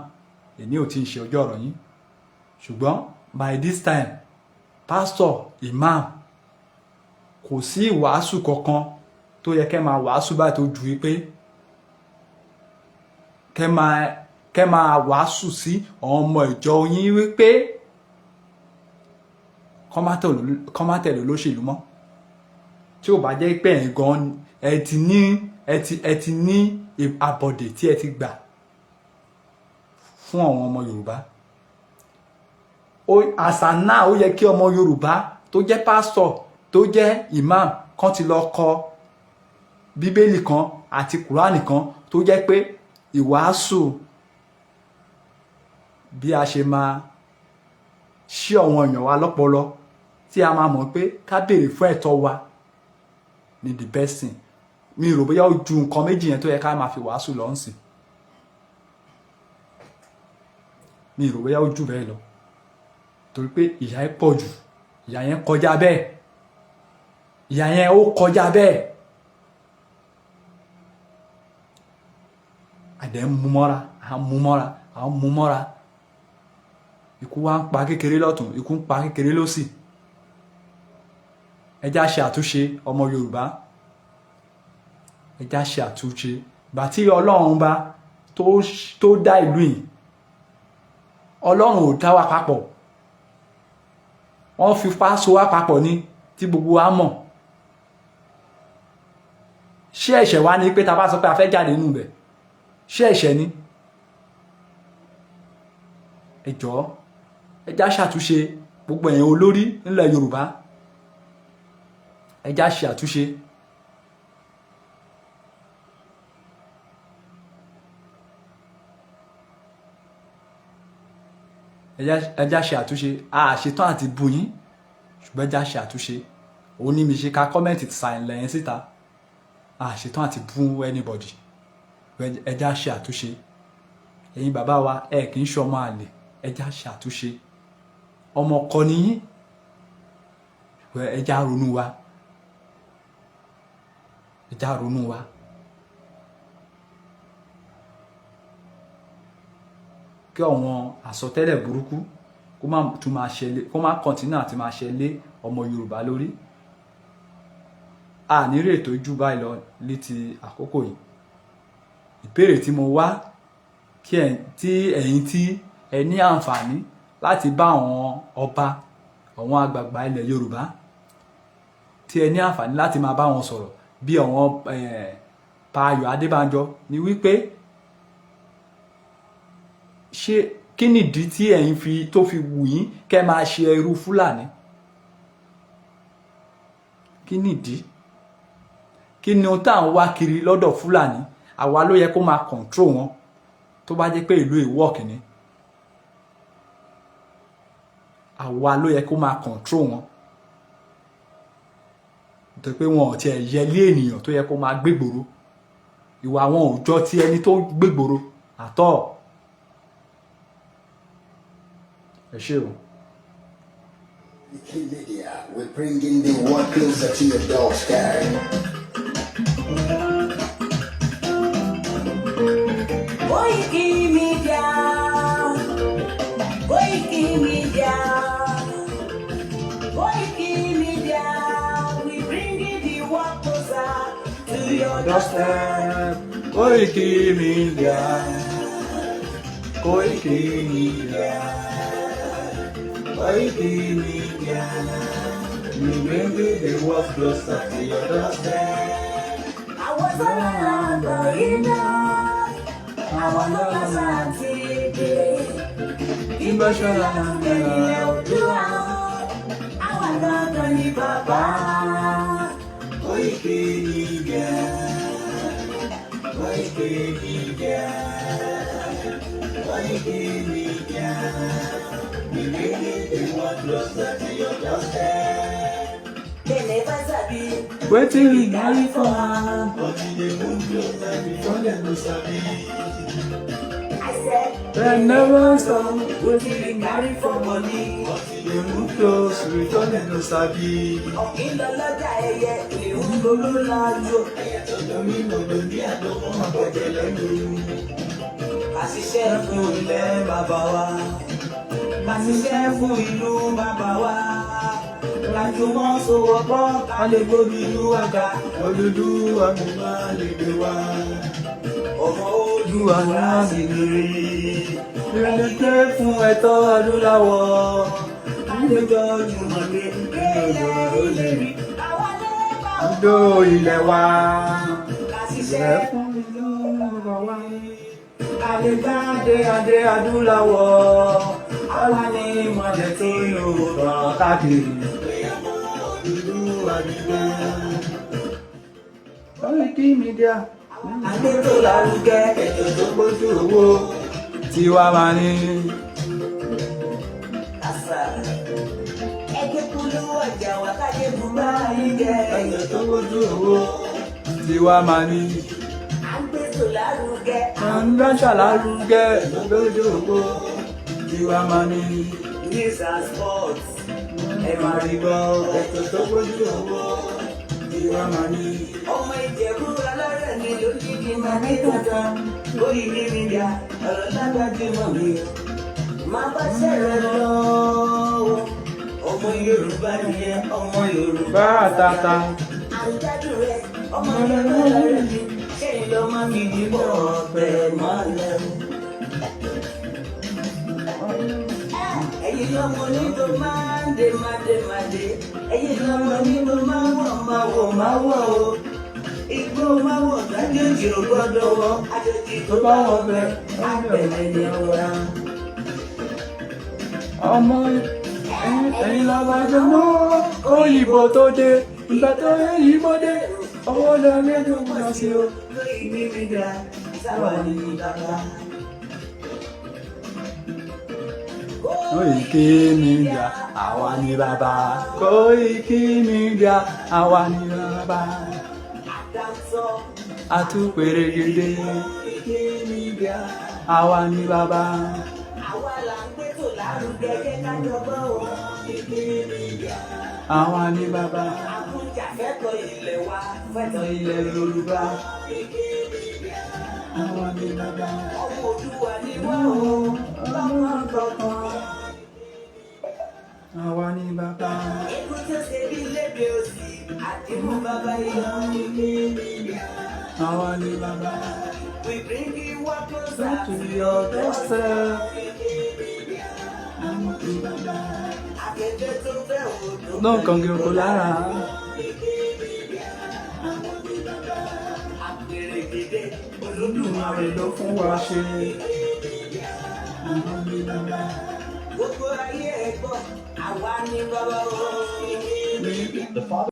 èní ò tí ń ṣe ọjọ́ ọ̀rọ̀ yín, ṣùgbọ́n by this time, pásítọ̀, imam, kò sí ìwàásù kankan tó yẹ kẹ́ máa wàásù báyìí tó ju wípé kẹ́ máa wàásù sí àwọn ọmọ ìjọ yín wípé kọ́ má tẹ̀lé olóṣèlú mọ́. Tí ò bá jẹ́ pé ẹ̀yin gan ẹ ti ní àbọ̀dè tí ẹ ti gbà fún àwọn ọmọ Yorùbá, àṣà náà, ó yẹ kí ọmọ Yorùbá tó jẹ́ pásítọ̀, tó jẹ́ imam kan ti lọ kọ Bíbélì kan àti Kùránì kan tó jẹ́ pé ìwàásù bí a ṣe máa ṣí àwọn èèyàn wa lọ́pọlọ, tí a máa mọ̀ pé ká béèrè fún ẹ̀tọ́ wa ni the best thing. Mi rò bóyá ó ju nǹkan méjì yẹn tó yẹ ká máa fi wàásù lọ ń sìn. Mi rò bóyá ó jù bẹ́ẹ̀ lọ, torí pé ìyà yẹn pọ̀ jù. Ìyà yẹn kọjá bẹ́ẹ̀, ìyà yẹn ó kọjá bẹ́ẹ̀. Àdẹ̀ ń mú mọ́ra, à ń mú mọ́ra, à ń mú mọ́ra. Ikú wa ń pa kékeré lọ́tún, ikú ń pa kékeré lósì. Ẹ já ṣe àtúnṣe, ọmọ Yorùbá, ẹ já ṣe àtúnṣe. Gbà tí Ọlọ́run bá tó dá ìlú yìí, Ọlọ́run ò dá wa papọ̀, wọ́n fipá so wá papọ̀ ní tí gbogbo wa mọ̀. Ṣé ẹ̀ṣẹ̀ wa ni pé ta bá sọ pé a fẹ́ jáde nínú ibẹ̀? Ṣé ẹ̀ṣẹ̀ ni? Ẹ jọ̀ọ́, ẹ já ṣàtúnṣe. Gbogbo ẹ̀yin olórí nílẹ̀ Yorùbá, ẹ já ṣe àtúnṣe. Ẹ já ṣe àtúnṣe. A ṣetán àti bú yín, ṣùgbọ́n ẹ já ṣe àtúnṣe. Òun ní mi ṣe ka comment sàìlẹ̀ yẹn síta. A ṣetán àti bú anybody. Ẹ já ṣe àtúnṣe. Ẹ̀yin bàbá wa, ẹ kì í ṣọmọ àlè. Ẹ já ṣe àtúnṣe. Ọmọ ọkọ ni yín. Ẹ já ronú wa, ẹ já ronú wa. Kí àwọn àsọtẹ́lẹ̀ burúkú kó má tún máa ṣẹlẹ̀, kó má continue àti máa ṣẹlẹ̀ ọmọ Yorùbá lórí. A ní rí ètò jù báyìí lọ létí àkókò yìí. Ìbéèrè tí mo wá kí ẹ tí ẹ̀yin tí ẹ ní àǹfààní láti bá àwọn ọba, àwọn àgbààgbà ilẹ̀ Yorùbá, tí ẹ ní àǹfààní láti máa bá wọn sọ̀rọ̀ bí àwọn Pa Ayọ̀ Adébánjọ ni wípé, ṣé kí nìdí tí ẹ̀yin fi tó fi wù yín kẹ́ máa ṣe ẹrú Fúlàní? Kí nìdí? Kí ni ohun tá à ń wá kiri lọ́dọ̀ Fúlàní? Àwa ló yẹ kó máa control wọn, tó bá jẹ́ pé ìlú ìwọ́ọ̀kì ni. Àwa ló yẹ kó máa control wọn, nítorí pé wọn ò tiẹ̀ yẹ lé ènìyàn tó yẹ kó máa gbégboro. Ìwà wọn ò jọ ti ẹni tó gbégboro àtọ́. Ẹ ṣé o. Media, we're bringing the world closer to your doorstep. Koiki Media, Koiki Media, Koiki Media, we bringing the world closer to your doorstep. Koiki Media, Koiki Media, Koiki Media, we bring the world closer to your doorstep. Àwọn tó lọ́nà iná, àwọn ló lọ́sà àti èdè. Ìgbésẹ̀ lárugẹ nílẹ̀ Oòduà, àwọn gangan ní bàbá. Koiki Media, Koiki Media, Koiki Media, we bringing the world closer to your doorstep. They never sabi. Wetin we carry for hand, But we dey move closer before dem go sabi. I said, dem never sabi. Wetin we carry for money. But we dey move close before dem go sabi. Ọ̀kín lọ lọ́jà, ẹyẹ. Kìnìún loló lájò. Ẹyẹ tó dorí kodò bí àdó kó má bàjẹ́ lẹ́nu. Ká ṣiṣẹ́ fún ilẹ̀ bàbá wa. Ká ṣiṣẹ́ fún ìlú bàbá wa. Ká jùmọ̀ sowọ́pọ̀ ká lè gbóbi ìlú àga. Odùduwà mi máa lè dé wá. Ọmọ Oòduà sì lórí. Ìrìnàjò fún ẹ̀tọ́ adúláwọ̀. Ká lè jọ jùmọ̀ gbé délẹ̀ ìlérí. Àwa lè bá o. Odò ilẹ̀ wa. Ká ṣiṣẹ́ Fún ìlú bàbá wa. Ká lè gbádé adé adúláwọ̀. Àwa ní ìmọ̀lẹ̀ tó yóò Tàn káàkiri. Odùduwà dìde. Koiki Media. Àgbétò lárugẹ Ètò tó gbójú owó. Tiwa máa ní. Àṣà. Ẹgbẹ́ polówó ọjà wà kájé bùbá yín jẹ. Ètò tó gbójú owó. Tiwa máa ní. Àgbétò lárugẹ. À ń gbàṣà lárugẹ. Ètò tó gbójú owó. Tiwa máa ní. News and sports. Ẹ máa rí Gbọ́ ètò tó gbójú owó. Tiwa máa ní. Ọmọ Ìjẹ̀bú alárẹ̀ ni ló ní kí n máa ní dandan. Koiki Media ọ̀rọ̀ lágbájúmọ̀ mi o. Máa bá ṣẹ̀rẹ̀ lọ. Ọmọ Yorùbá nìyẹn, ọmọ Yorùbá. Bá àtàtà. Àrùjáde rẹ̀, ọmọ Yorùbá alárẹ̀ ni. Ṣé ìlọ máa fi dìbò ọ̀bẹ mọ́lẹ̀ o? Ẹ̀yin lọ́mọ ní tó máa ń dé máa dé máa dé. Ẹ̀yin lọ́mọ ní tó máa wọ̀ máa wọ̀ máa wọ̀ o. Igbó máa wọ̀ dájòjì ò gbọ́dọ̀ wọ̀. Àjòjì tó bá wọ̀ bẹ́ẹ̀ á bẹ̀rẹ̀ ní ọ̀la. Ọmọ ẹ̀yin làbàjẹ́ mọ́ òyìnbó tó dé ìgbà tó òyìnbó dé owó lọ lẹ́nu lọ sí o. Koiki Media sáwà ní bàbá. Koiki Media àwa ni bàbá. Koiki Media àwa ni bàbá. Àdáńtọ́. Àtúpèrègèdè. Koiki Media àwa ni bàbá. Àwa là ń gbétò lárugẹ jẹ́ ká jọgbọ́ o. Koiki Media. Àwa ni bàbá. Àbújá fẹ́tọ̀ ilẹ̀ wa fẹ́tọ̀ Ilẹ̀ Yorùbá. Àwa ni bàbá. Ọmọ Oòduà ni wá o. Lọ́mọ kankan. Àwa ni bàbá. Ikú tó ṣe bí lébe òsì, àdìmú bàbá yọ. Àwa ni bàbá. We bring you what closer To your doorstep. Àwa ni bàbá. Akẹ́kẹ́ tó fẹ́ odò. Náà kàn kí oko lára. Àpèrègèdè Olódùmarè Olódùmarè ló fún wa ṣe. Àwa ni bàbá. Gbogbo ayé ẹ̀ gbọ́, àwa ni bàbá o. The father